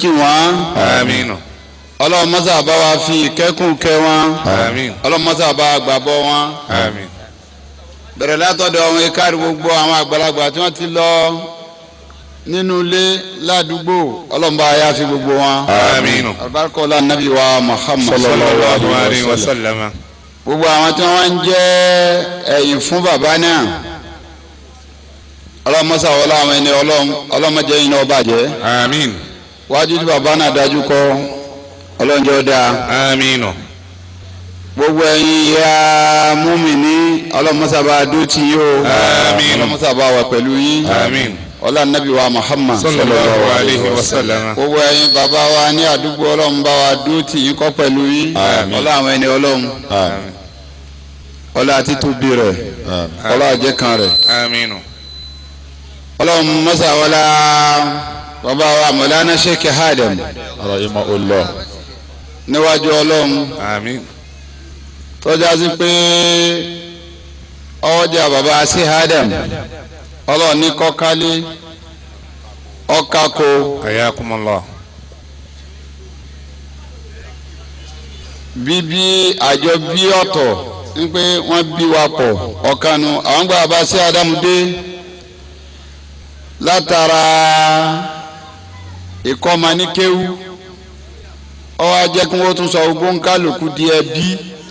Kí wọ́n. Àmín. Ọlọ́run mọ́sá bá wa fi ìkẹ́kùn kẹ́ wọn. Àmín. Ọlọ́run mọ́sá bá wa gbàbọ́ wọn. Àmín. Bẹ̀rẹ̀ látọ̀dọ̀ àwọn ikárí gbogbo àwọn àgbàlagbà tí wọ́n ti lọ nínú ilé ládùúgbò, Ọlọ́run bá yá fi gbogbo wọn. Àmín. Alibarika nabi wa Muhammad. Sallallahu alayhi wa sallam. Gbogbo àwọn tí wọ́n ń jẹ́ ẹ̀yìn fún bàbá náà, Ọlọ́run mọ́sá wọlé àwọn ẹni Ọlọ́run, Ọlọ́run má jẹ́ yín náà bàjẹ́. Àmín. Wájú tí bàbá náà dájú kọ, Ọlọ́run jẹ́ ó dáa. Àmín. Gbogbo ẹ̀yin ìyá múmìnì, Ọlọ́run mọ́sá bá dó tì yín o. Àmín. Ọlọ́run mọ́sá bá wà pẹ̀lú yín. Àmín. Ọlá nabi wa Muhammad. Sallallahu alayhi wa sallam. Gbogbo ẹ̀yin bàbá wa ní àdúgbò, Ọlọ́run bá wa dó tì yín kọ́ pẹ̀lú yín. Àmín. Ọlá àwọn ẹni Ọlọ́run, ọlá títóbi rẹ̀, ọlá àjẹkàn rẹ̀. Àmín. Ọlọ́run mọ́sá wọlá bàbá wa Mọ̀lánà Sheikh Adam Rahimahullah. níwájú Ọlọ́run. Àmín. Tọ́já sí pé ọjà bàbá sí Adam, Ọlọ́run ní kọ́kálé ọ̀kàkó. Hayakumullah. Bíbí àjọ bí ọ̀tọ̀ ń pé wọ́n bí wa pọ̀ ọ̀kanu àwọn gba bàbá sí Adam dé látara ìkọ́maníkéwú, ọwọ́ ajẹ́ kí wọ́n tún sọ ogún kálukú di ẹbí.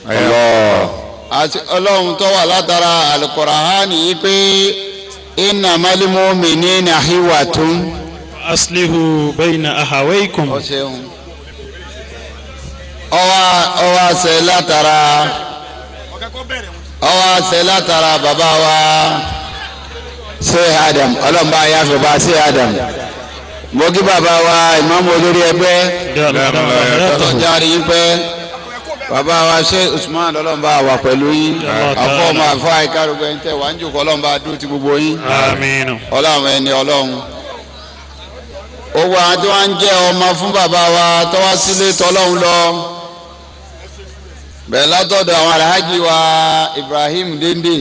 Allah. Àti Ọlọ́run tó wà látara Al-Qur'ani yìí pé innamal mu'minina ikhwatun. Aslihu bayna ahawaykum. Ọ̀ṣẹ̀hún ọwọ́ àṣẹ látara, ọwọ́ àṣẹ látara bàbá wa ṣe Adam, Ọlọ́run bá yáfẹ́ bá ṣe Adam. Mo kí bàbá wa ìmáàmù olórí ẹgbẹ́, ọlọ́jà rí yín pẹ́. Bàbá wa ṣe Usman, Ọlọ́run bá wà pẹ̀lú yín. Àfọ ọmọ àfọ àìkárùgbẹ́ ń tẹ̀ wá ń jòkó, Ọlọ́run bá dúró ti gbogbo yín. Àmín. Ọlọ́run ẹni Ọlọ́run, owó àwọn tí wọ́n ń jẹ́ ọmọ fún bàbá wa tọ́wá sílé tọ́lọ́run lọ bẹ́ẹ̀ látọ̀dọ̀ àwọn alhaji wa Ibrahim Dende,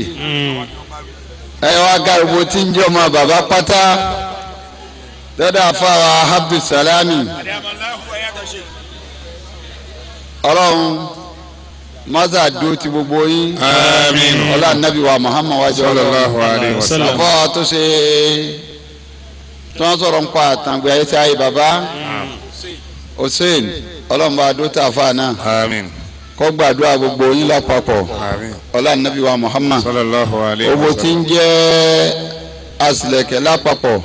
ẹ wá kárùgbó tí ń jẹ́ ọmọ bàbá pátá dọ́dọ̀ àfàwà Abdulsalami, Ọlọ́run mọ́sá dúró ti gbogbo yín. Àmín. Ọlá nàbí wa Muhammad wájú Ọlọ́run. Sallallahu alayhi wa sallam. Àfọ tó ṣe tí wọ́n sọ̀rọ̀ ń pa àtàǹgbẹ̀ ayé tí a yé bàbá Hussein, Ọlọ́run bá dúró tá a fà náà. Àmín. Kó gbàdúrà gbogbo yín lápapọ̀. Àmín. Ọlá nàbí wa Muhammad. Sallallahu alayhi wa Owó tí ń sallam. jẹ́ àsìlẹ̀kẹ̀ lápapọ̀,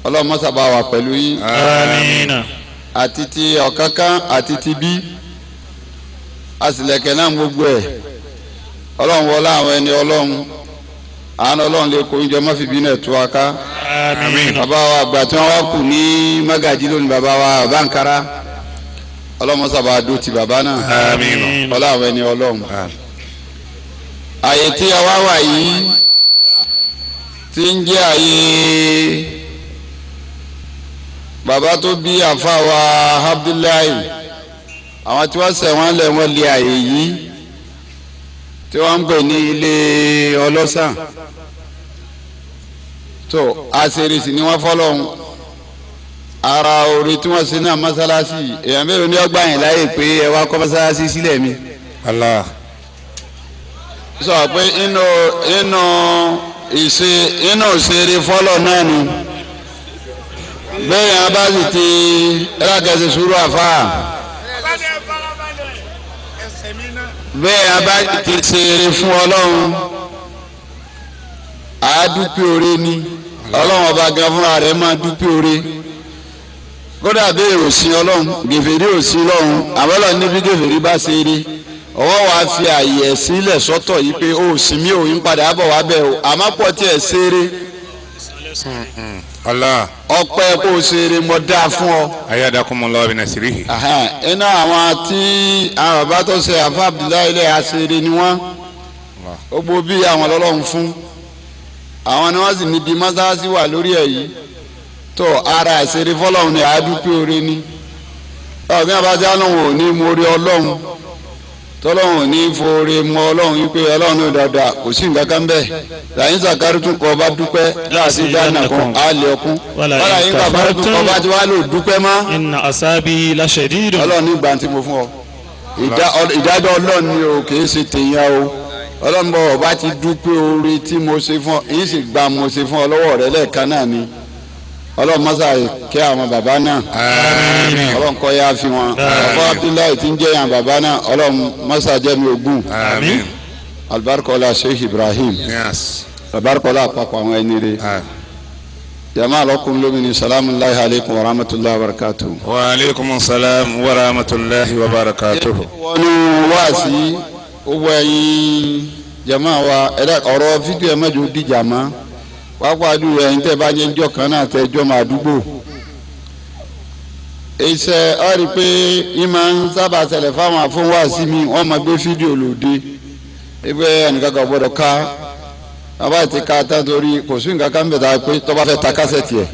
Ọlọ́run mọ́sá bá wà pẹ̀lú yín. Àmín. Àti ti ọ̀kánkán àti ti bí àsìlẹ̀kẹ̀ náà gbogbo ẹ̀, Ọlọ́run wọlé àwọn ẹni Ọlọ́run, àánú Ọlọ́run lè kó oúnjẹ má fi bínú ẹ̀ tú wa ká. Àmín. Bàbá wa àgbà tí wọ́n wá kù ní Mágàjí lónìí, bàbá wa Bánkárá, Ọlọ́run mọ́sá bá dó ti bàbá náà. Àmín. Ọlá àwọn ẹni Ọlọ́run. Àyè tí a wá wà yìí tí ń jẹ́ àyè bàbá tó bí àfa wa Abdullahi, àwọn tí wọ́n ṣẹ̀ wọ́n lẹ̀ wọ́n lé àyè yìí tí wọ́n ń pè ní ilé ọlọ́sàn tó àṣírí ni wọ́n fọlọ́hún ara orí tí wọ́n ṣe náà mọ́sálásí. Èèyàn mélòó ni ọgbà yẹn láàyè pé ẹ wá kọ́ mọ́sálásí sílẹ̀ mi? Allah. Sọ pé inú inú ìṣe inú ìṣeré fọlọ náà ni bẹ́ẹ̀ yẹn bá sì ti ẹlẹ́gẹ̀ẹ́sì sùúrù àfà, bẹ́ẹ̀ yẹn bá sì ti ṣeré fún Ọlọ́run, àádúpẹ́ oore ni. Ọlọ́run ọba gan fúnra rẹ̀ máa dúpẹ́ oore. Kódà bẹ́ẹ̀ ò sí Ọlọ́run, gèfèrí ò sí Ọlọ́run, àbọ̀lọ́ níbi gèfèrí bá ṣeré, ọwọ́ wa fi àyè ẹ̀ sílẹ̀ sọ́tọ̀ yìí pé ó sì mí òun padà bọ̀ wá bẹ́ẹ̀ o, àmọ́ pọ̀ tí ẹ̀ ṣeré. Allah. Ọpẹ́ kó o ṣeré, mo dáa fún ọ. Ayadakumullahu bi nasrihi. Ahẹ́n, iná àwọn tí àwọn bàbá tó ṣe àfa Abdullahi ilé aṣèré ni wọ́n gbogbo bí àwọn ọlọ́run fún àwọn ni wọ́n sì níbi mọ́sáàsì wà lórí ẹ̀ yìí tó ara àṣeré fọlọ́run ni àádúpẹ́ oore ni ọ̀gbìn abájá lòun ò ní mo rí Ọlọ́run. Tọ́lọ́run ní foore mọ Ọlọ́run wípé Ọlọ́run ní dáadáa kò sí nǹkan kan bẹ́ẹ̀. Làyín sàkárì tún kọ́ ọba dúpẹ́ láti dáná kan á lè ọkún. Wala Wàlá yín kàfárì tún kọ́ ọba tí wàá lò dúpẹ́ mọ́. إن عذابي لشديد. Ọlọ́run ní gbàǹtí mo fún ọ. Ìdájọ́ Ọlọ́run ni o, kì í ṣe tèèyàn o. Ọlọ́run bọ̀ ọba ti dúpẹ́ oore tí mo ṣe fún ọ, èyí sì gbà mo ṣe fún ọ lọ́wọ́ rẹ lẹ́ẹ̀kan náà ni. Ọlọ́run mọ́sá kẹ́ àwọn bàbá náà. Àmín. Ọlọ́run kọ́ yá fi wọn. Ọkọ Abdullahi tí ń jẹ́ yàn bàbá náà, Ọlọ́run mọ́sá jẹ́ mi ogún. Àmín. Alibarikola Sheikh Ibrahim. Yes. Alibarikola àpapọ̀ àwọn ẹni rẹ. Jama alọ́kùnrin lómìnir, salamu alayhi alaykum wa rahmatulahi wa barakatuh. Wa aleykum salaam wa rahmatulahi wa barakatuhu. Wọnú wáàsí owó ẹ̀yin jama wa, ẹ̀dá ọ̀rọ̀ fídíò ẹ̀ mẹ́jọ dìjà mọ́ pápá àdúgbò ẹ̀yin tẹ́ bá jẹ́ njọ́ kan náà tẹ́ jọ́ máa dúgbò. Iṣẹ́ ọ rí i pé yín máa ń sábà ṣẹlẹ̀ fáwọn àfọwọ́sí mi, wọ́n máa gbé fídíò lòde ebe ẹnìkan kan gbọ́dọ̀ ká bàbá ti ká tán torí kò sí nǹkan kan bẹ̀ tá a pé tó bá fẹ́ ta kásẹ̀tì ẹ̀.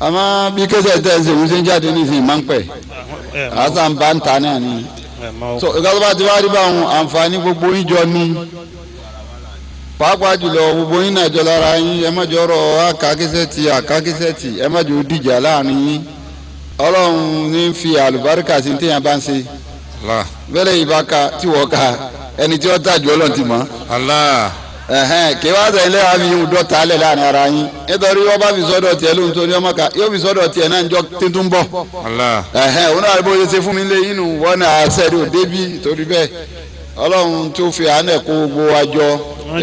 Àmọ́ bí kásẹ̀tì ẹ̀ ń ṣe òun ṣe ń jáde nísìnyí máa ń pẹ̀ àṣà ń bá ń ta náà ni. So ìgbà tó bá ti wá rí báwọn àǹfààní gbogbo yín jọ ní, pàápàá jùlọ gbogbo yín náà jọ lára yín, ẹ má jọ rọ àkàkísẹ́tì àkàkísẹ́tì, ẹ má jọ dìjà láàrin yín. Ọlọ́run ní fi àlùbáríkà sí téèyàn bá ń ṣe. Allah. Bẹ́lẹ̀ yìí bá ka tí wọ́n ka ẹni tí wọ́n tàjú Ọlọ́run ti mọ̀. Allah. Ẹ̀hẹ́n, kí wá sọ ilé wa fi yín dọ́ta alẹ̀ láàrin ara yín, nítorí wọ́n bá fi sọ́dọ̀ tiẹ̀ lóhun tó ní ọmọ ká yóò fi sọ́dọ̀ tiẹ̀ náà ń jọ tuntun bọ̀. Allah. Ẹ̀hẹ́n, òun náà bó ṣe ṣe fún mi lé yín nù wọ́n náà ṣẹ́ẹ̀dì òdébí torí bẹ́ẹ̀ Ọlọ́run tó fi àánú ẹ̀ kó gbogbo wa jọ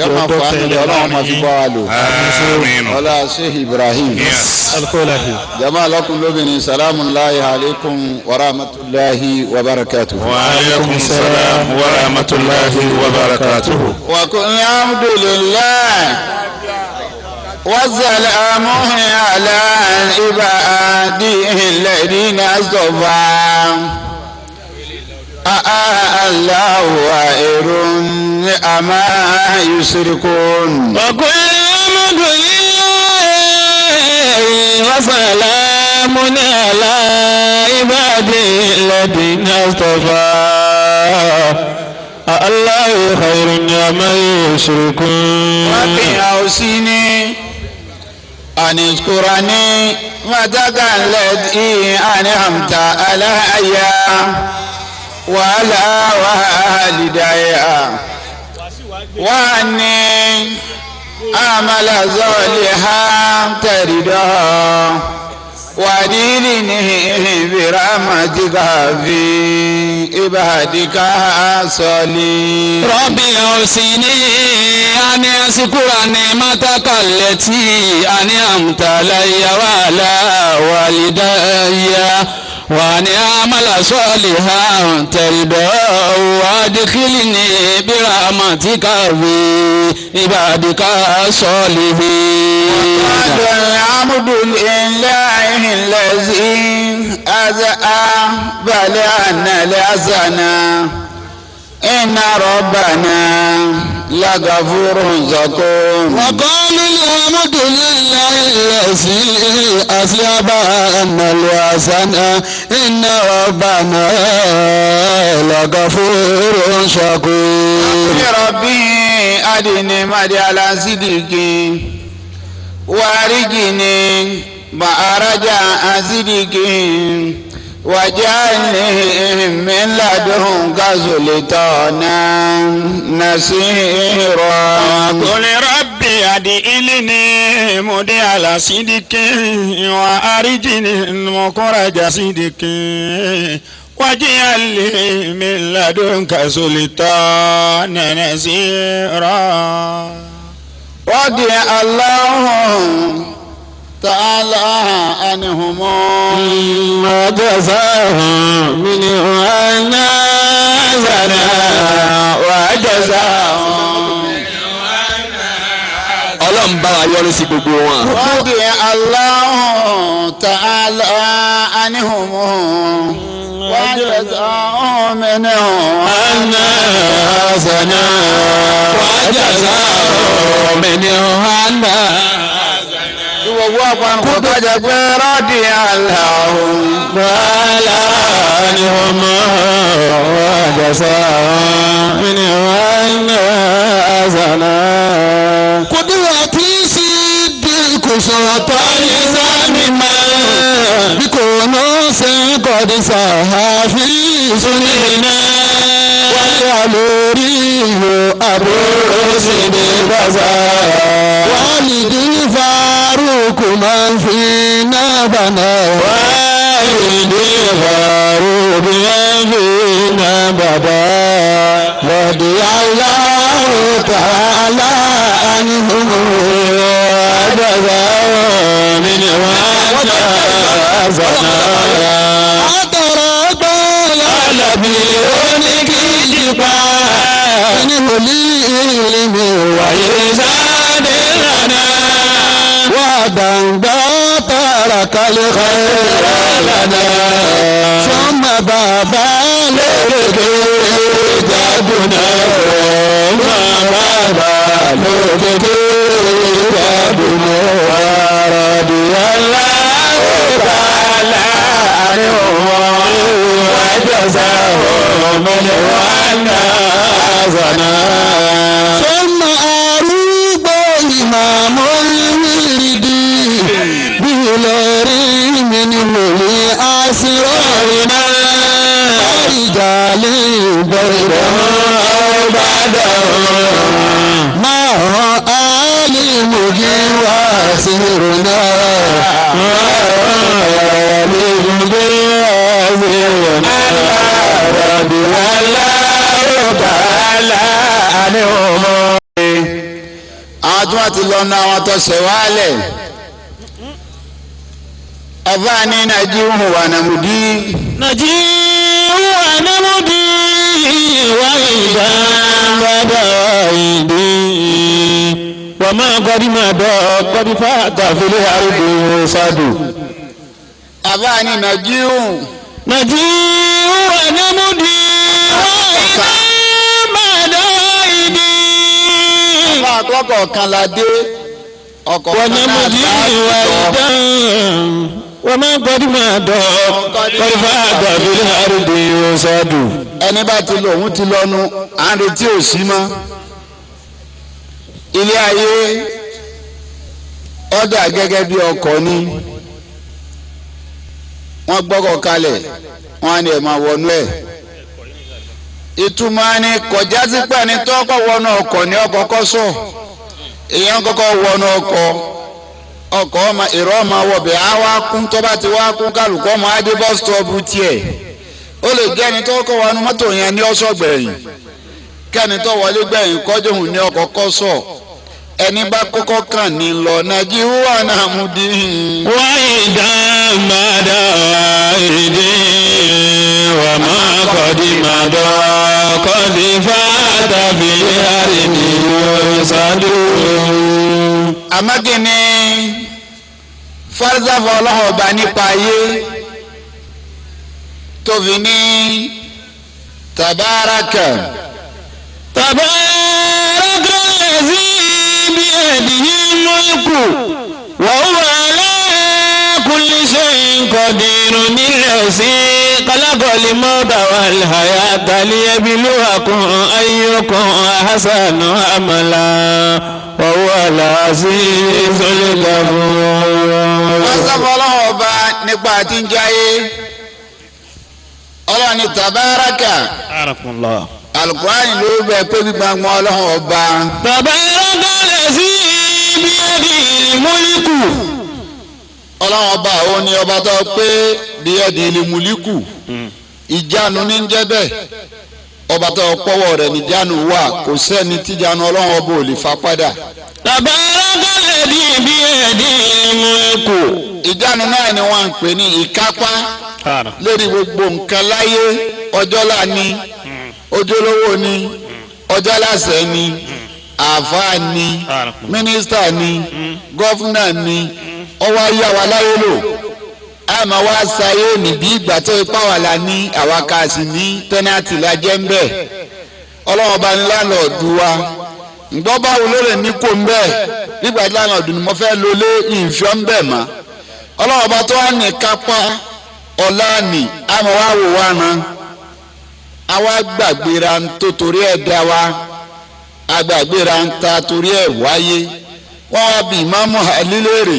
yọ máa fa àánú rẹ̀, Ọlọ́run máa fi bá wa lò. Àmín. Ọlá Sheikh Ibrahim. Yes. Alkolahi. Jama alakun lóbìnrin, salamu alayhi alaykum wa rahmatulahi wa barakatuhu. Wa aleykum salaam wa rahmatulahi wa barakatuhu. Wa kun alhamdulillah wa salamu ala ibadihi alladhina astafa. Allahu khairun amma yushrikun. وقل الحمد لله وسلام على عباده الذين اصطفى الله خير عما يشركون. رب أوصني أن اذكرني متك الذي أنعمت علي وعلى والدي وأني أعمل صالحا ترضاه وأدخلني برحمتك في عبادك الصالحين. رب أوصني أن أشكر نعمتك التي أنعمت علي وعلى والدي وأن أعمل صالحا ترضاه وأدخلني برحمتك في عبادك الصالحين. الحمد لله الذي أذهب عنا الحزن إن ربنا لغفور شكور. وقالوا الحمد لله الذي أذهب عنا الحزن إن ربنا لغفور شكور. ربي أدني مدي صدقي وارجني ما رجع صدقي واجعلني من لدنك سلطانا نصيرا. قل ربي أدخلني مدخل صدق وأخرجني مخرج صدق واجعل لي من لدنك سلطانا نصيرا. رضي الله تعالى عنهم ما جزاهم منه أن حسنا وجزاهم Ọlọ́run bá wa yọ́nú sí gbogbo wọn. رضي الله تعالى عنهم وجزاهم منهم أن حسنا وجزاهم منه أن Gbogbo àpapọ̀ kájà pé رضي الله تعالى عنهم. جزاء من أزنا قدوتي صديق سلطان زمما بكنوز قد سها في سننا والعلوري أبو رشد بزا والدي فاروق من فينا بنا والدي فاروق من فينا بدا رضي الله تعالى عنهم وجزاء من أزنا أترى Àlàbí oníkìjìpá من ولي wàyí sáde lànà وعدا ترك الخير lànà ثم بابا lókè jágùnà máa bàbá lókè jágùnà radiyallahu ta'ala anhum wa jazahum min azana. ثم أروب إمام الورد بلوري من ملي أسرارنا رجال بينهم أو بعدهم ما آل وسرنا Àwọn tí wọ́n ti lọ ná àwọn tó ṣẹ̀ wálẹ̀ ọba ní nàìjíríà wà nàmùdí نجيء ونمضي وإذا بدا أيدي وما قد مضى قد فات في الأرض يصد ọba ní nàìjíríà نجيء ونمضي وإذا بدا أيدي ọba àkọ́kọ́ kan la dé ọkọ̀ kan náà ونمضي la lọ. وإذا وما قد مضى قد فات في الأرض يصد Ẹni bá ti lọ òun ti lọnu à ń retí òsì mọ́ ilé ayé ọ̀dà gẹ́gẹ́ bí ọkọ̀ ni wọ́n gbọ́kọ̀ kalẹ̀ wọ́n á ní ẹ̀ máa wọnú ẹ̀ ìtumọ̀ ni kọjá sí pé ẹni tó kọ́ wọnú ọkọ̀ ní ọkọ̀ kọ́ sọ èèyàn kọ́kọ́ wọnú ọkọ̀ ọkọ̀ ọmọ èrò ọmọ wọ̀bẹ̀ á wá kún tó bá ti wá kún kálukọ́ ọmọ adé bus stop tiẹ̀ ó lè jẹ́ ẹni tó kọ́ wọnú mọ́tò yẹn ní ọ̀sọ̀ gbẹ̀yìn kẹ́ni tó wọlé gbẹ̀yìn kọjú òun ní ọkọ̀ kọ́ sọ ẹni bá kọ́kọ́ kàn ní lọ nàìjíríà náà mú dín. وإذا مدى أيدي وما قد مضى قد فات في الأرض يصد Àmọ́ kí ni farisafa ọlọ́run ọba nípa ayé tó fi ní tabaraka تبارك الذي بيده الملك وهو على كل شيء قدير الذي خلق الموت والحياة ليبلوكم أيكم أحسن عملا وهو العزيز الغفور. Farisafa ọlọ́run ọba nípa àti ń jayé ọlọ́run ní tabaraka. Barakallah. Alukurani ló bẹ pé gbígbàgbọ́ ọlọ́run ọba. تبارك الذي بيده الملك Ọlọ́run ọba òun ni ọba tó pé bí ẹ̀dì ilé muliku ìjánu ní jẹ́ bẹ́ẹ̀ ọba tó pọ́wọ́ rẹ̀ níjánu wà kò sẹ́ni tíjánu ọlọ́run ọba ò lè fa padà. تبارك الذي بيده الملك Ìjánu náà ni wọ́n ń pè ní ìkápá lórí gbogbo nǹkan láyé ọjọ́lá ni ojúlówó ni ọjọ́láṣẹ ni àáfàá ni mínísítà ni gọ́fúnà ni ọwọ́ ayé àwa láyé lò àmọ́ wá sáyé níbi ìgbà tó ipá wà lá ní àwa ká sì ní tẹ́nàtì la jẹ́ ń bẹ̀ ọlọ́wọ́n bá ní láńlọ́ọ̀dù wa ǹgbọ́ báwo ló lè ní kó ń bẹ̀ nígbà tí láńlọ́ọ̀dù ni mo fẹ́ lo lé ìfẹ́ ń bẹ̀ mọ́ ọlọ́wọ́n bá tó wà ní kápá ọ̀la nì àmọ́ wá wò wá ran Àwa gbàgbéra ń tó torí ẹ̀ dá wa, agbàgbéra ń ta torí ẹ̀ wáyé. Wọ́n wá bí Ìmáàmù Ali léèrè,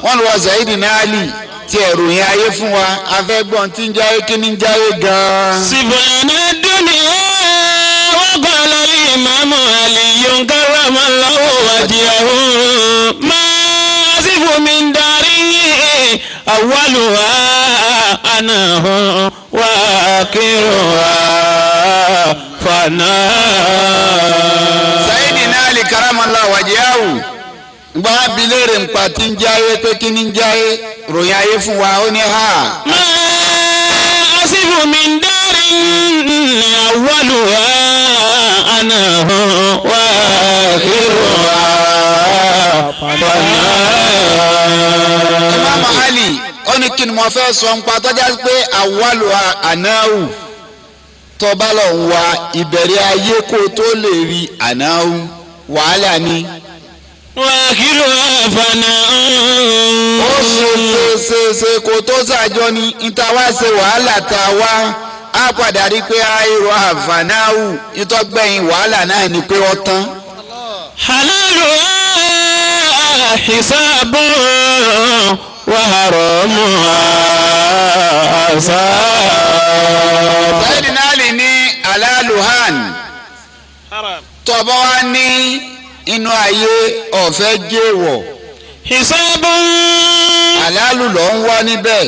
wọ́n lọ Sayyidina Ali tí ẹ̀rù yẹn ayé fún wa, afẹ́gbọ́n tí ń jáyé, kí ni ń jáyé gan-an. Sibana dunya wa qala al-imamu Ali karramallahu wajhahu ma asifu min darihi awwaluha anahu wa akhiruha fana. Sayyidina Ali karramallahu wajhahu gba abilérè ńpa tí ń jáyé pé kí ni ń jáyé, ròyìn ayé fún wa, ó ní ha. Ma asifu min darin awwaluha anahu wa akhiruha fana. Imam Ali ó ní kí ni mo fẹ́ sọ ńpa tọ́já pé awwaluha anahu, tọ́ba lọ ń wa ìbẹ̀rẹ̀ ayé kó tó lè rí anahu, wàhálà ni. Wàhírò àfànà. Ó ṣe ṣe ṣe ṣe kó tó ṣàjọ ni níta wá ṣe wàhálà tá a wá á padà rí pé àìrò àfànáwù ìtọ́gbẹ̀yìn wàhálà náà ni pé ó tán. Halalu hisabu wa haramu asab. Sayyidina Ali ní alaluhan tọ́bọ̀ wá ní inú ayé ọ̀fẹ́ jẹ́wọ̀. Hisabu. Àlálù ló ń wá níbẹ̀,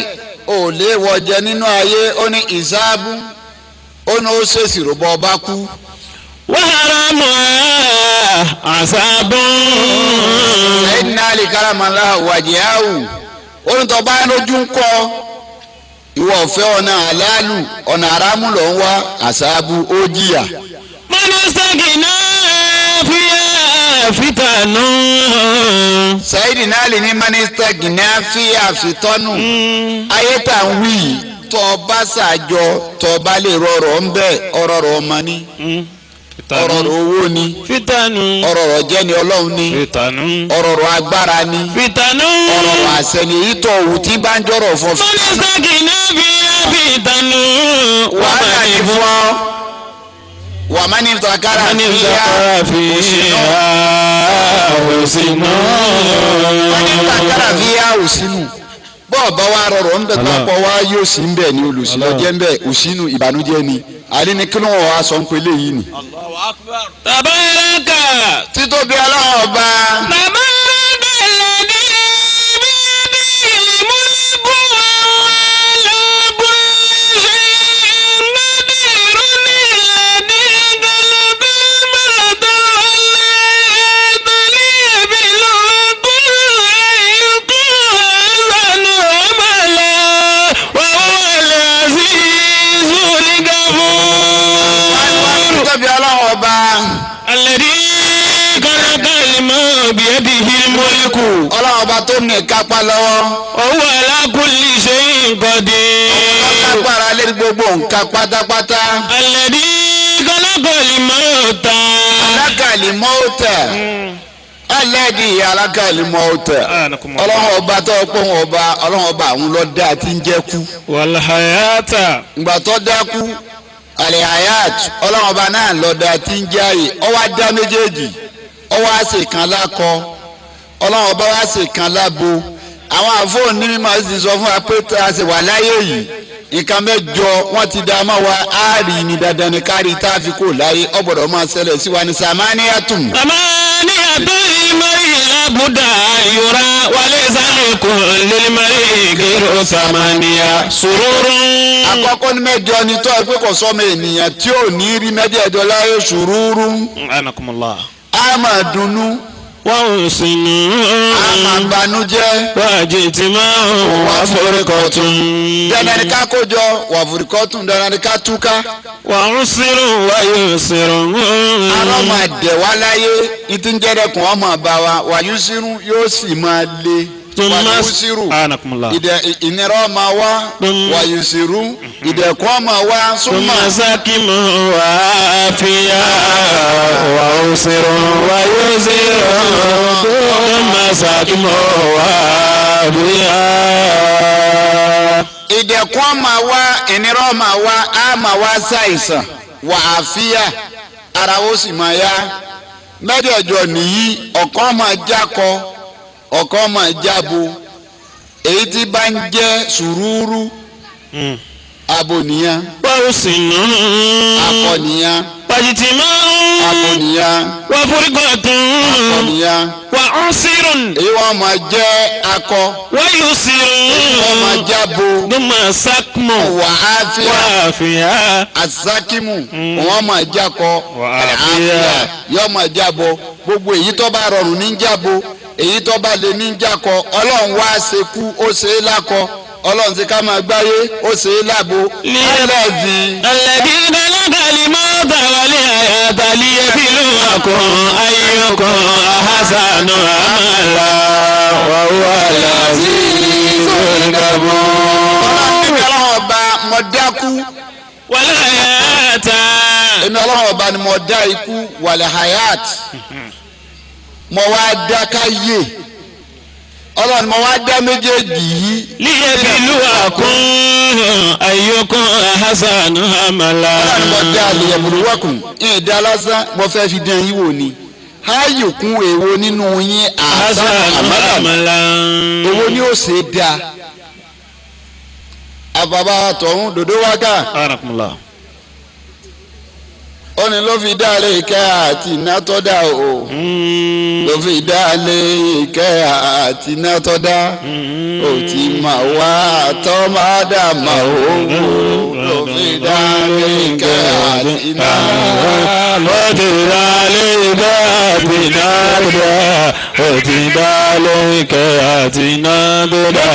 ò lè wọjẹ nínú ayé, ó ní ìsáàbù, ó ní ó ṣèṣì rògbò ọba kú. Wa haramu asabu. Sayyidina Ali karamallahu wajhahu ó ní tọ́ba lójú ń kọ́ ìwọ ọ̀fẹ́ ọ̀nà àlálù ọ̀nà àrámù ló ń wá àsáàbù ó jìyà. Mọ́nìsítàgì náà fíyà fìtànù. Sayyidina Ali ní mínísítà gìnìáfíà fìtọ́nù ayé tá à ń wí yìí, tọ́ ọ bá ṣàjọ tọ́ ọ bá lè rọrọ̀ ń bẹ̀, ọ̀rọ̀ rọ̀ ọmọ ni, ọ̀rọ̀ rọ̀ owó ni, fìtànù. ọ̀rọ̀ rọ̀ jẹ́ ni ọlọ́run ni, Fìtànù. ọ̀rọ̀ rọ̀ agbára ni, Fìtànù. ọ̀rọ̀ rọ̀ àṣẹ ni, èyí tó òwú tí bá ń jọ̀rọ̀ fún ọ. Mọ́nìsítàgì náà fíyà fìtànù. Wàhálà ni fún ọ wà má ní takara fíyà fìyà òsínú. má ní takara fíyà òsínú bọ́ọ̀ bá wa rọrọ̀ ń bẹ̀ tó pọ̀ wá yóò sí ń bẹ̀ ní olùsílọ́jẹ́ ń bẹ̀ òsínú ìbànújẹ́ ni àní ni kí ló wọ́n wá sọ ń pelé yìí ni. Tabaraka. Títóbi ọlọ́run ọba. Tabaraka alladhi biyadihi al-mulku wa huwa ala kulli shay'in qadirun alladhi khalaqa al-mawta wal-hayata liyabluwakum ayyukum ahsanu amala wa huwa al-azizul ghafur. Títóbi ọlọ́run ọba. Alladhi khalaqa al-mawta biyadihi al-mulku. Ọlọ́run ọba tó ní ìkápá lọ́wọ́. Wa huwa ala kulli shay'in qadir. Lágbára lórí gbogbo nǹkan pátápátá. Alladhi khalaqa al-mawta. Alákàlì mọ́ọ̀tẹ̀. Alẹ́dì alákàlì mọ́ọ̀tẹ̀. Ọlọ́run ọba tó pọ̀ wọn ọba, ọlọ́run ọba àwọn ló dá tí ń jẹ́ kú. Wal hayata. Ìgbà tó dákú àlẹ́ hayat, ọlọ́run ọba náà ló dá tí ń jẹ́ àyè. Ó wá dá méjèèjì, ó wá ṣe kan lákọ, ọlọ́run ọba wá ṣe kan lábo. Àwọn àfọ̀n ní mímọ́ sì sọ fún wa pé tá a ṣe wà láyé yìí, nǹkan mẹ́jọ wọ́n ti dá mọ́ wa, á rí ni dandan ni kárí tá a fi kó láyé, ó gbọ́dọ̀ máa ṣẹlẹ̀ sí wa ní samaniyatun. Samaniyatun lil-mar'i la budda yura wa laysa lil-mar'i ghayru samaniya sururun. Àkọ́kọ́ ní mẹ́jọ ni tó ẹ pé kò sọ́mọ ènìyàn tí ò ní rí mẹ́jẹ̀ẹ̀jọ láyé, sùúrù. Anakumullah. Á máa dunnú. Wa husnun. Á máa banújẹ́. Wa ijtima'un wa furqatun. Dandan ni ká kójọ, wà furqatun, dandan ni ká túká. Wa usrun wa yusrun. Arọ́ máa dẹ̀ wá láyé, ìtí ń jẹ́rẹ̀kùn ọmọ bá wa, wà yusrun yóò sì máa le. Wà yusiru Anakumullah. ìnira ọmọ wa, wà yusiru ìdẹ̀kùn ọmọ wa, súnmọ́. Summa sakimu wa afiya wa usrun wa yusrun. Summa sakimu wa afiya. Ìdẹ̀kùn máa wá, ìnira máa wá, á máa wá ṣàìsàn, wà á fíyà, ara ó sì máa yá. Mẹ́jẹ̀ẹ̀jọ nìyí, ọ̀kan máa jákọ, ọ̀kan máa jábo. Èyí tí bá ń jẹ́ sùúrù abo nìyẹn. Wàhùsìnù. Akọ nìyẹn. Wàjìtìmọ́. Abo nìyẹn. Wàfúrúkọ̀tún. Akọ nìyẹn. Wàhùsìrùn. Èyí wọ́n máa jẹ́ akọ. Wàyùsìrùn. Èyí wọ́n máa jábo. Dùnmọ̀ sákmọ̀. Wà á fíà. Wà á fìyà. Azakimu wọ́n máa jákọ. Wà á fìyà. Yọ máa jábo. Gbogbo èyí tó bá rọrùn ní jábo, èyí tó bá lè ní jákọ. Ọlọ́run wá ṣe kú, ó ṣe é lákọ. Ọlọ́run ti ká máa gbáyé, ó ṣe é lábo. Alẹ́bí. Alẹ́bí dálágàlì máa tàwálé àyàtàlí ẹbí ló wà kún ayọ̀kún àhásánù àmàlà wà wà láti ìgbàgbọ́. Èmi Ọlọ́run ọba mo dákú. Wàlẹ́ àyàtà. Èmi Ọlọ́run ọba ni mo dá ikú wàlẹ̀ hayat. Mo wá dá káyé. Ọlọ́run mo wá dá méjèèjì yìí. Liyabluwakum ayyukum ahsanu amala. Ọlọ́run mo dá liyabluwakum. Ìdá lásán mo fẹ́ fi dán yín wò ni. Ayyukum èwo nínú yín ahsanu amala. Èwo ni ó ṣe dáa. Àbàbà tọ̀hún dòdó wákà. Anakumula. Ó ní ló fi dá lé ìkẹ́ àti iná tó dá o. Ló fi dá lé ìkẹ́ àti iná tó dá. Ó ti mà wá tọ́ máa dà mà ó. Ló fi dá lé ìkẹ́ àti iná. Ó ti dá lé ìkẹ́ àti iná tó dá. Ó ti dá lé ìkẹ́ àti iná tó dá.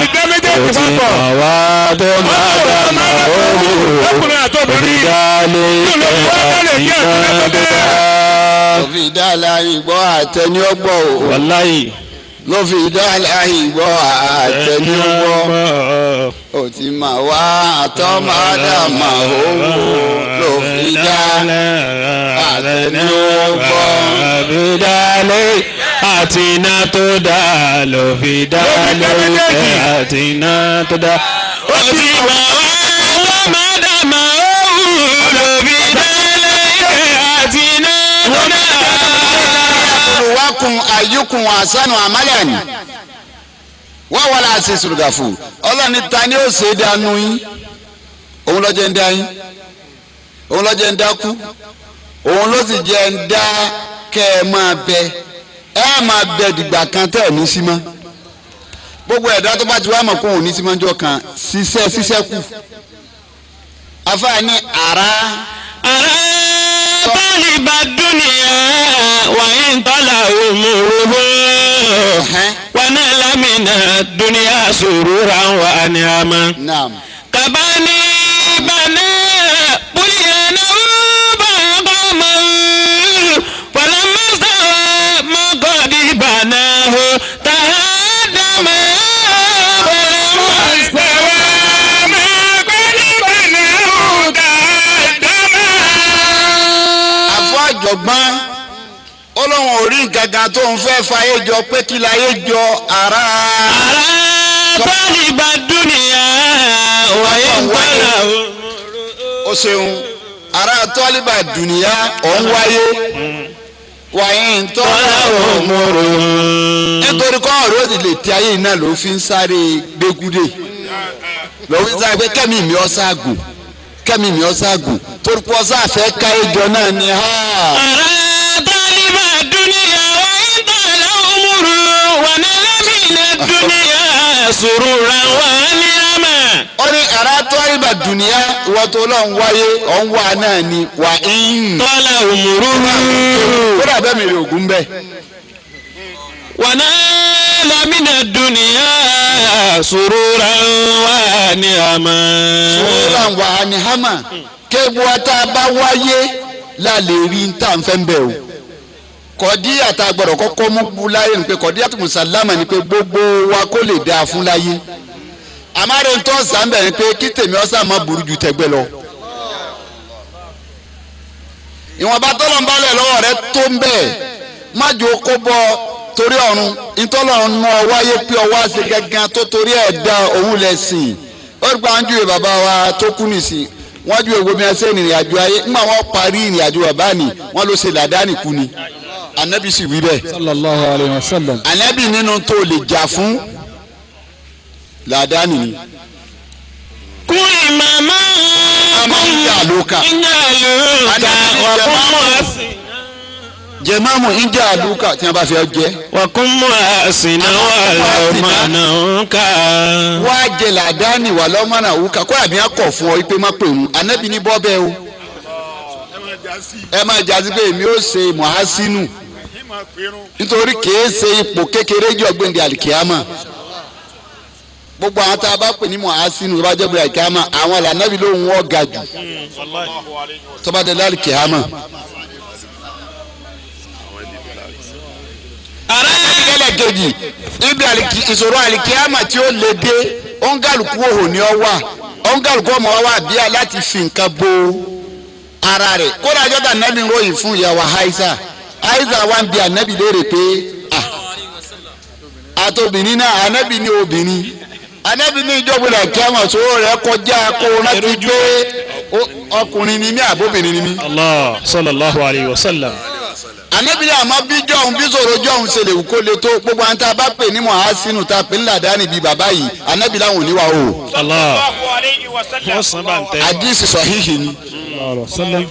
Ó ti mà wá tọ́ máa dà mà ó. Ó ti dá lé ìkẹ́ àti iná tó dá. Ló fi dá láyé gbọ́ àtẹni ọgbọ́ o. Wàláyé. Ló fi dá láyé gbọ́ àtẹni ọgbọ́. Ó ti mà wá tọ́ máa dà mà ó. Ló fi dá àtẹni ọgbọ́. Àbídálé àti iná tó dá ló fi dálé àti iná tó dá. Ó ti mà wá tọ́ máa dà mà ó. Ló fi dálé àti iná tó dá. Wakun ayukun asanu amalani wọ́n wọ́n láti sùrùgàfù. Ọlọ́ni ta ni ó ṣe é dánú yín? Òun ló jẹ́ ń dá yín, òun ló jẹ́ ń dákú, òun ló sì jẹ́ ń dá kẹ́ ẹ máa bẹ. Ẹ máa bẹ dìgbà kan tẹ́ ẹ̀ ní sí mọ́. Gbogbo ẹ̀dá tó bá ti wá mọ̀ kó òun ní sí mọ́ jọ kan ṣiṣẹ́ ṣiṣẹ́ kù. Afáàní àrá. Àrá tálíbà dúnìyà wà ń tọ́lá òmùrúhó wà náà lámìnà dúnìyà sùúrùrà wà ní àmà. Kàbáni bàná bùnìyànà bá kọ́mọ fọlámọ́sáwá mọ́kọ́dí bàná hó tàhádàmà fọlámọ́sáwá mọ́kọ́dí bàná hó tàhádàmà. Àjọ̀gbọ́n ọlọ́run ò rí nǹkan kan tó ń fẹ́ fàyè jọ pé kí láyé jọ ara. Ara tálíbà dúnìyà wáyé ń tọ́lá o. O ṣeun, ara tálíbà dúnìyà ọ̀ ń wáyé wáyé ń tọ́lá o. Nítorí kọ́ ọ̀rọ̀ òdì lè ti ayé iná ló fi ń sáré gbégúdé ló fi ń sáré pé kẹ́mi mi ọ́ ságùn kẹ́mi mi ọ́ ságùn torí pé ọ́sá àfẹ́ káyé jọ náà ni ha. Ara tálíbà dúnìyà wáyé ń tọ́lá òmùrù wà ní lámìnà dúnìyà sùúrùrà wà ní àmà. Ó ní ara tálíbà dúnìyà ìwọ tó lọ ń wáyé ọ̀ ń wá náà ni wà ń. Tọ́lá òmùrù. Kódà bẹ́ẹ̀ mi rè ògùn bẹ́ẹ̀. Wà ní lámìnà dúnìyà sùúrùrà wà ní àmà. Sùúrùrà wà ní àmà. Kéwu ata bá wáyé la lè rí n tá n fẹ́ bẹ́ẹ̀ o. Kọ̀díyà tá a gbọ́dọ̀ kọ́kọ́ mú bu láyé ni pé kọ̀díyà tó mùsàlámà ni pé gbogbo wa kó lè dáa fún láyé. Àmàlẹ́ ń tọ́ sàmbẹ̀ ni pé kí tèmi ọ̀sà má burú ju tẹgbẹ́ lọ. Ìwọ̀nba tọ́lọ̀ ń balẹ̀ lọ́wọ́ rẹ tó ń bẹ̀ má jò kó bọ́ torí ọ̀run ìtọ́lọ̀ ń nu ọ wáyé pé ọwọ́ àṣẹ gángan tó torí ẹ̀ dá òun lẹ̀ sìn. Ó rí pa àwọn júwe bàbá wa tó kú nìsín, wọ́n júwe gbogbo ẹsẹ̀ ìrìn àjò ayé. Nígbà wọ́n parí ìrìn àjò bàbá ni wọ́n ló ṣe làdáni kú ni. Anabi sì wí bẹ́ẹ̀. Sallallahu alayhi wa sallam. Anabi nínú tó lè jà fún làdáni ni. Kú ìmàmá Ìjà ló kà. Ìjà ló kà wà kún mọ́ àsìnà. Jẹ̀máàmù ìjà àlùkà tí wọ́n bá fi ọ jẹ́. Wà kún mọ́ àsìnà wà lọ́mọ ká. Wá jẹ làdáni wà lọ́mọ́nà wúkà kó àbí akọ̀ fún ọ pé má pè mú. Anabi ní bọ́ bẹ́ẹ̀ o. Ẹ máa jásí pé èmi ó ṣe mọ̀hásínù nítorí kìí ṣe ipò kékeré jọ gbẹ̀ndẹ̀ àlìkíyàmà. Gbogbo àwọn tá a bá pè ní mọ̀hásínù tó bá jẹ́ gbẹ̀ndẹ̀ àlìkíyàmà, àwọn làǹdàbí ló ń wọ́ ga jù tó bá dé lálìkíyàmà. Kẹlẹ kejì ibi ìṣòro àlìkíyàmà tí ó lè dé, òǹgàlùkù òhò ni ọ wà, òǹgàlùkù ọmọ wa wà bíi láti fi nǹkan bo ara rẹ̀. Kódà jọ́dá anabi ń ròyìn fún ìyàwó Aisha, Aisha wa ń bi anabi léèrè pé àtòbìnrin náà, anabi ní obìnrin, anabi ní ìjọba àlìkíyàmà sọ̀rọ̀ rẹ̀ kọjá kó rántí pé ọkùnrin ni mí àbóbìnrin ni mí. Allah sallallahu alayhi wa sallam. Anabi ní àmọ́ bí jọ̀hún bí sọ̀rọ̀ jọ̀hún ṣe lè wù kó le tó, gbogbo àwọn tá a bá pè ní mọ̀hásínù tá a pè ní làdáni bíi bàbá yìí, anabi láwọn ò ní wa o. Allah. Wọ́n sàn bá ń tẹ́. Àdìsí sọ̀híhì ni. Sallam.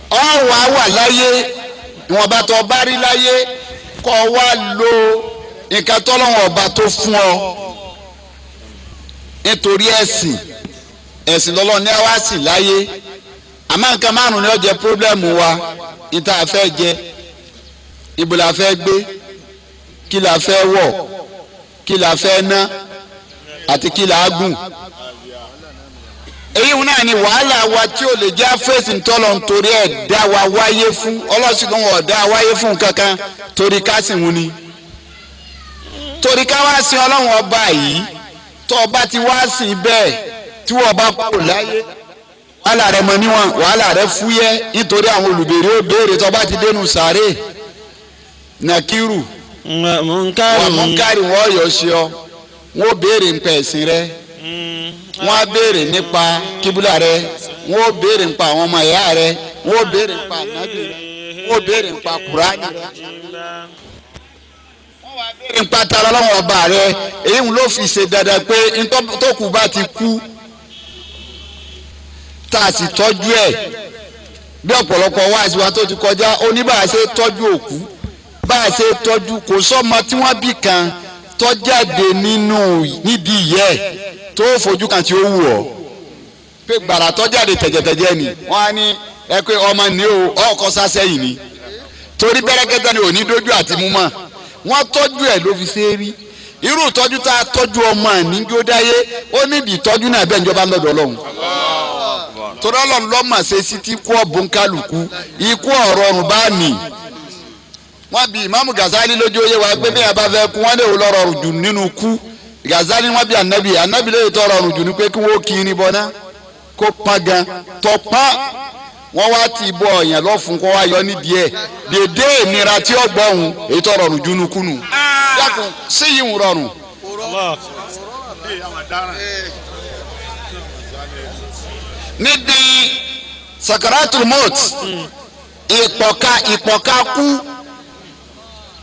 Ọ̀wà wà láyé, ìwọ̀nba tó bá rí láyé kọ́ wá lo nǹkan tọ́lọ́wọ̀n ọba tó fún ọ nítorí ẹ̀sìn, ẹ̀sìn lọ́lọ́ ní wá sí láyé. Àmọ́ nǹkan márùn-ún ni ó jẹ́ pírọ́blẹ́mù wa: níta fẹ́ jẹ, ibo la fẹ́ gbé, kí la fẹ́ wọ̀, kí la fẹ́ ná, àti kí la gùn. Èyí náà ni wàhálà wa tí ò lè jẹ́ fèsì ntọ́lọ̀ nítorí ẹ̀ dá wa wáyé fún ọlọ́sìn kan, wọ́n dá wáyé fún kankan torí ká sì wọ́n ni. Torí ká wá sin ọlọ́run ọba yìí, tó ọba ti wá sìn bẹ́ẹ̀ tí wọ́n bá kúrò láyé, wàhálà rẹ mọ níwọ̀n, wàhálà rẹ fúyẹ́ nítorí àwọn olùbèrè ó béèrè tó bá ti dénú sàárè. Nàkírù wà múnkárì wọ́n yọ sí ọ, wọ́n béèrè nípa ẹ̀sìn rẹ, wọ́n á béèrè nípa kíbúlà rẹ, wọ́n ó béèrè nípa àwọn ọmọ ìyá rẹ, wọ́n ó béèrè nípa ànábì rẹ, wọ́n ó béèrè nípa kùránì rẹ, wọ́n wá béèrè nípa tara lọ́wọ́ ọba rẹ. Èyí ló fi ṣe dandan pé ntọ́kù bá ti kú tá a sì tọ́jú ẹ̀ bí ọ̀pọ̀lọpọ̀ wáàsí wa tó ti kọjá, ó ní bá a ṣe tọ́jú òkú, bá a ṣe tọ́jú kò sọ́mọ tí wọ́n bí kan tó jáde nínú nídìí ìyẹ́ ẹ̀ tó fojú kan tí ó wù ọ́ pé gbàrà tó jáde tẹ̀jẹ̀tẹ̀jẹ̀ ni wọ́n á ní ẹ pé ọmọ ní o ọkọ sásẹ́yìn ni, torí bẹ́rẹ́kẹ́tẹ́ ni ò ní dójú àti mú mọ́. Wọ́n tọ́jú ẹ̀ ló fi ṣe é rí. Irú ìtọ́jú tá a tọ́jú ọmọ níjó dáyé, ó nídìí ìtọ́jú náà bẹ́ẹ̀ níjọba ń lọ́dọ̀ Ọlọ́run. Torí Ọlọ́run lọ́mọ ṣe sí ti kú ọ̀bùn kálukú, ikú ọ̀rọ̀ ọ̀run bá nì. Wọ́n bi Ìmáàmù Gazali lójú oyé wa pé bí yàrá bá fẹ́ kú, wọ́n lè wò lọ́rọ̀ ọ̀rùn jù nínú kú. Gazali wọ́n bi ànábì, ànábì lè tọrọ ọ̀rùn jù ní pé kí wọ́n kiri bọ́ná kó pọ́n gan tọpọ́n, wọ́n wá ti bọ ọ̀yàn lọ́fun kó wá yọ nídìí ẹ̀ dédé ìnira tí ó gbọ́ òun èyí tọrọ ọ̀rùn jù nínú kú nù. Dákun sí yìí ń rọrùn. Níbi sakaratul mot, ìpọ̀ka kú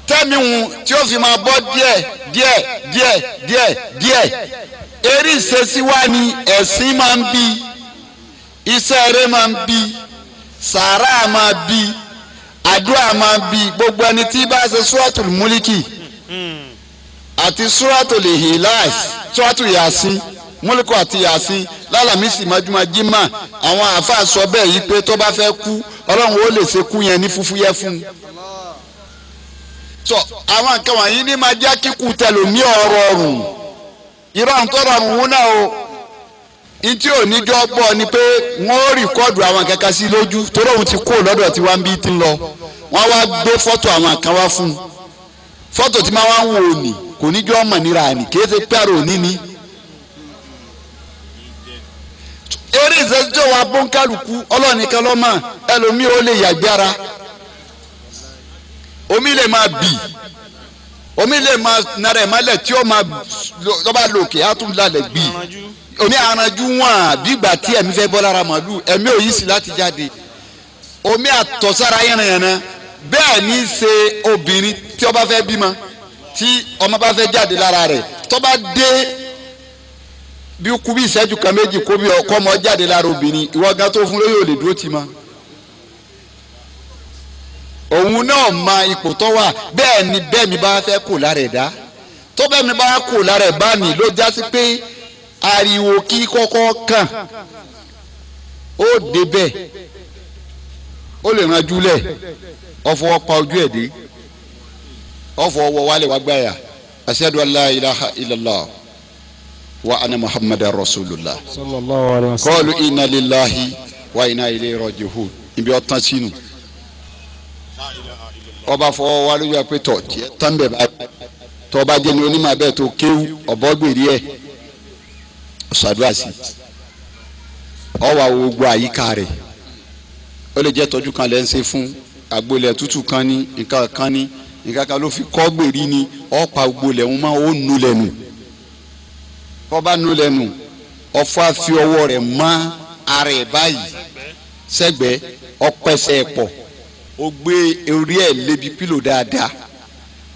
tẹ́mihun tí ó fi máa bọ́ díẹ̀ díẹ̀ díẹ̀ díẹ̀ díẹ̀. Eré ìṣesí wa ni ẹ̀sìn máa ń bí, iṣẹ́ eré máa ń bí, sàárà máa bí, àdúrà máa ń bí. Gbogbo ẹni tí bá ṣe suratul múlíkì àti suratul Ikhlas, suratul Yasin, múlíkù àti Yasin lálàmísì májúmá jímà, àwọn àáfàá sọ bẹ́ẹ̀ yìí pé tó bá fẹ́ kú Ọlọ́run ó lè ṣe kú yẹn ní fúfúyẹ́ fún un. Sọ àwọn nǹkan wọ̀nyí ní máa jẹ́ kíkú tẹlomi ọ̀rọ̀ ọ̀rùn. Irọ́ àwọn tó rọrùn wọn náà o, ntí oníjọ́ gbọ́ ni pé wọ́n ó rìkọ́dù àwọn kankan sí lójú torí òun ti kú lọ́dọ̀ tí wọ́n bí ti ń lọ. Wọ́n wá gbé fọ́tò àwọn kan wá fún un. Fọ́tò tí máa wá ń wò ní kò níjọ́ mọ̀ níra ní kì í ṣe pẹ́rù òní ni. Eré ìṣẹ́jọ́ wa bóńkálukú ọlọ́ọ̀nìkan lọ́mọ ẹlòmíì ó lè yàgbé ara, omi lè máa bì, Omi lè máa nara ẹ̀ mọ́lẹ̀ tí ó máa lọ́ba lòkè á tún lálẹ́ gbì. Omi aranjú wọn bí ìgbà tí ẹ̀mí fẹ́ bọ́ lára màlúù, ẹ̀mí ò yí sí láti jáde. Omi àtọ̀sára yànnàyànnà. Bẹ́ẹ̀ ní í ṣe obìnrin tí ó bá fẹ́ bímọ, tí ọmọ bá fẹ́ jáde lára rẹ̀, tó bá dé bí kú bí ìṣẹ́jú kan méjì kó bí ọkọ ọmọ jáde lára obìnrin, ìwọ gan tó fún lóyún ò lè dúró tì mọ́. Òun náà ma ipò tó wà. Bẹ́ẹ̀ ni bẹ́ẹ̀ mi bá fẹ́ kò lára ẹ̀ dá, tó bẹ́ẹ̀ mi bá kò lára ẹ̀ bá ní ló já sí pé ariwo kí kọ́kọ́ kàn ó débẹ̀, ó lè ranjú lẹ̀, ọ̀fọ̀ pa ojú ẹ̀ dé, ọ̀fọ̀ ọwọ́ wálé wá gbáyà, ashhadu an la ilaha illallah wa anna muhammadan rasulullah sallallahu alaihi wasallam. qalu inna lillahi wa inna ilayhi raji'un. Ibi ọ̀tán sínú ọba fọwọ́ wa lójú àpè tọ̀ tiẹ̀ tán bẹ̀ báyìí, tọba jẹ́ ni onímọ̀ abẹ́ tó kéwú ọ̀bọ gbèrè ẹ̀ ṣàdúrà sí ọwọ́ àwọn gbogbo àyíká rẹ̀. Ó lè jẹ́ tọ́jú kan lẹ́ ń ṣe fún agbolẹ̀ tútù kan ní nǹkan kan ní nǹkan kan ló fi kọ́ gbèrí ni, ọ̀pá agbolẹ̀ ń máa ó nu lẹ́nu. Kọ́ bá nu lẹ́nu, ọ̀fọ̀ àfi ọwọ́ rẹ̀ mọ́ ara ẹ̀ báyìí sẹ́gbẹ̀ẹ́, ọ̀pẹ̀sẹ̀ pọ̀, ó gbé orí ẹ̀ lébi pílò dáadáa,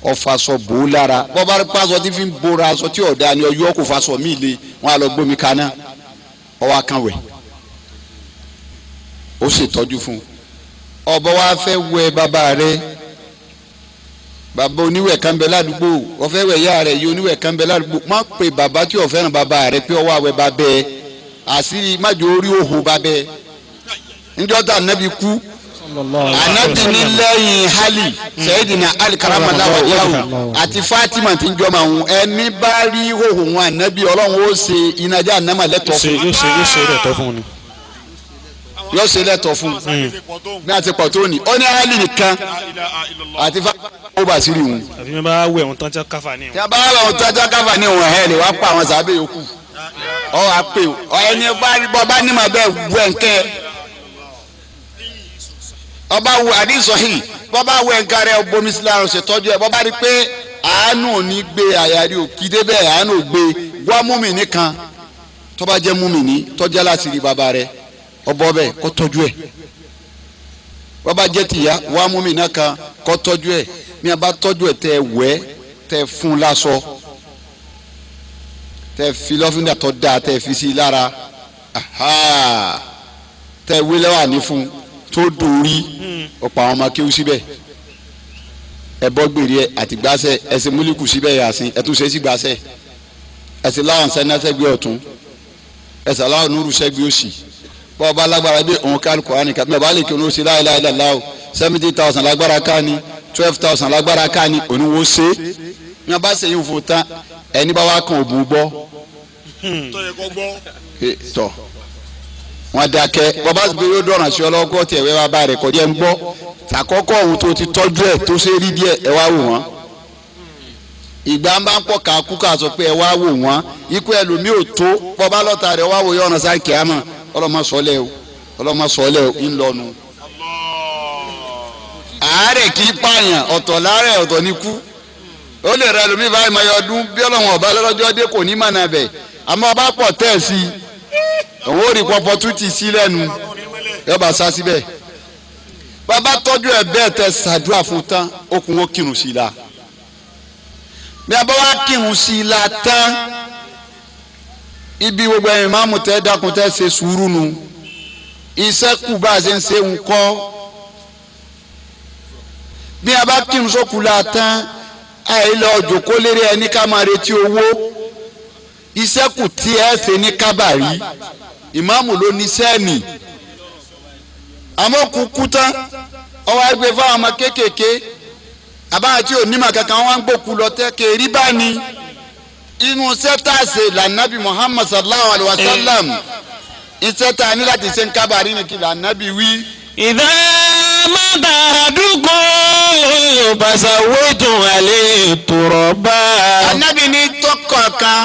ọ̀fàṣọ bò ó lára. Bọ́bá pàṣọ tí fi ń bora aṣọ tí ọ̀dà ni ọyọ́ kò faṣọ míì le, wọn á lọ gbómi kaná, ọwọ́ akánwẹ̀, ó ṣètọ́jú fún un. Ọba wa fẹ́ wẹ bàbá rẹ, bàbá oníwẹ̀ kan bẹ ládùúgbò, ọfẹ́ wẹ̀ yá rẹ yìí, oníwẹ̀ kan bẹ ládùúgbò. Má pe bàbá tí ó fẹ́ràn bàbá rẹ pé ọwọ́ àwẹ̀ bàbá ẹ, àṣírí májò orí òhò bàbá ẹ. Níjọ́ tá ànábi kú, ànábi ní lẹ́yìn hali Sayyidina Ali karamala wàjáwò àti Fatima tí ń jọmọ àwọn, ẹni bá rí òhò wọn ànábi Ọlọ́run ó ṣe ìnajà ànámà lẹ́tọ̀ fún. Yóò ṣe lẹ́tọ̀ fún ni. Yóò ṣe lẹ́tọ̀ fún ní àti pọ̀ tó ní. Ó ní hali nìkan àti Fatima ó bá sí rí wọn. Àbí mi bá wẹ̀ wọn tán tí a káfà ní. Tí a bá wẹ̀ wọn tán tí a káfà ní wọn ẹ̀ lè wá pa àwọn sábẹ́ yòókù. Ọ wá pè ọ ẹni bọ́ bá ní ma bẹ́ẹ̀ wẹ̀ nkẹ́. Ọba wo àdìsọ́hìn, bọ́ bá wẹ̀ nǹkan rẹ̀ bomi sí lára ṣètọ́jú ẹ̀, bọ́ bá rí pé àánú ò ní gbé àyàrí òkìdé bẹ́ẹ̀, àánú ò gbé wá múmi nìkan tó bá jẹ́ múmi ní tọ́jà láti rí bàbá rẹ̀ ọbọ̀ bẹ́ẹ̀ kó tọ́jú ẹ̀. Bọ́ bá jẹ́ tìyá wá múmi nìkan kó tọ́jú ẹ̀. Ní a bá tọ́jú ẹ̀ tẹ́ wẹ́ tẹ́ fún lásọ tẹ́ fi lọ́fíńdà tó dáa tẹ́ fi sí i lára, tẹ́ wí lẹ́wà ní fún tó dùn rí, ọ̀pọ̀ àwọn ọmọ kéwú síbẹ̀, ẹ bọ́ gbèrè ẹ àti gbàsẹ̀, ẹsẹ̀ múlíkù síbẹ̀ yàsín, ẹ tún ṣe sí gbàsẹ̀, ẹsẹ̀ láwọn sẹ́nẹ́sẹ́gbẹ́ ọ̀tún, ẹsẹ̀ aláwọ̀ núrù sẹ́gbẹ́ òsì. Bọ́ ọba lágbára bí òun ká Kùránì ká, bí ọba lè kí òun ó ṣe la ilaha illallah 70,000 lágbára ká ní, 12,000 lágbára ká ní, òun wo ṣe ní ọba ṣe yín fún tán, ẹni bá wá kan òbú gbọ́ tọ̀ wọn dákẹ́. Bọ́bá sì pé yóò dọ̀ràn sí ọlọ́kọ́ tiẹ̀ wẹ́ bàbá rẹ̀ kọjá ń gbọ́ tàkọ́kọ́ òun tó ti tọ́jú ẹ̀ tó ṣe rí díẹ̀, ẹ wá wò wọ́n. Ìgbà ń bá ń pọ̀ ká kú ká sọ pé ẹ wá wò wọ́n, ikú ẹlòmíì ò tó bọ́bá lọ́ta rẹ̀ wá wò yọ̀ọ̀nà sáà kíámà, ọlọ́mọ sọ́lẹ̀ o, ọlọ́mọ sọ́lẹ̀ o, ńlọnu. Àárẹ̀ kì í pààyàn, ọ̀tọ̀ láàrẹ̀ ọ̀tọ̀ ní kú. Ó lè rẹ ẹlòmíì báyìí máa yọ ọdún bí ọlọ́run ọba lọ́jọ́ dé kò ní mànà bẹ̀, àmọ́ ọba pọ̀ tẹ̀ sí i, òun ò rí pọpọ tún ti sí lẹ́nu, yọba sá síbẹ̀. Bàbá tọ́jú ẹ̀ bẹ́ẹ̀ tẹ ṣàdúrà fún tán, okùn ó kírun sí i la. Bí a bá wá kírun sí i la tán, ibi gbogbo ẹ̀yin máàmù tẹ́ dákun tẹ́ ṣe sùúrù nu, iṣẹ́ kù bá a ṣe ń ṣe ń kọ́. Bí a bá kírun sókù la tán, àyè lọ jòkó lérí ẹni ká máa retí owó. Iṣẹ́ kù tí ẹ ṣe ní kábàrí, ìmáàmù ló ní sẹ́ẹ̀nì. Àmọ́ kúkú tán, ọwọ́ ẹgbẹ́ fáwọn ọmọ kéékèèké àbáwọn tí ò ní màá kankan wọn ń gbókù lọ tẹ́ kéèrí bá ní. Inú sẹ́tàṣe lànàbí Muhammad sallallahu alayhi wa sallam, iṣẹ́ tá a ní láti ṣe ń kábàrí ni kí lànàbí wí. Ìdá mọ́tà àdúgbò bàṣàwétò àlè tòrọ̀ bá. Ànábì ní tọkànkan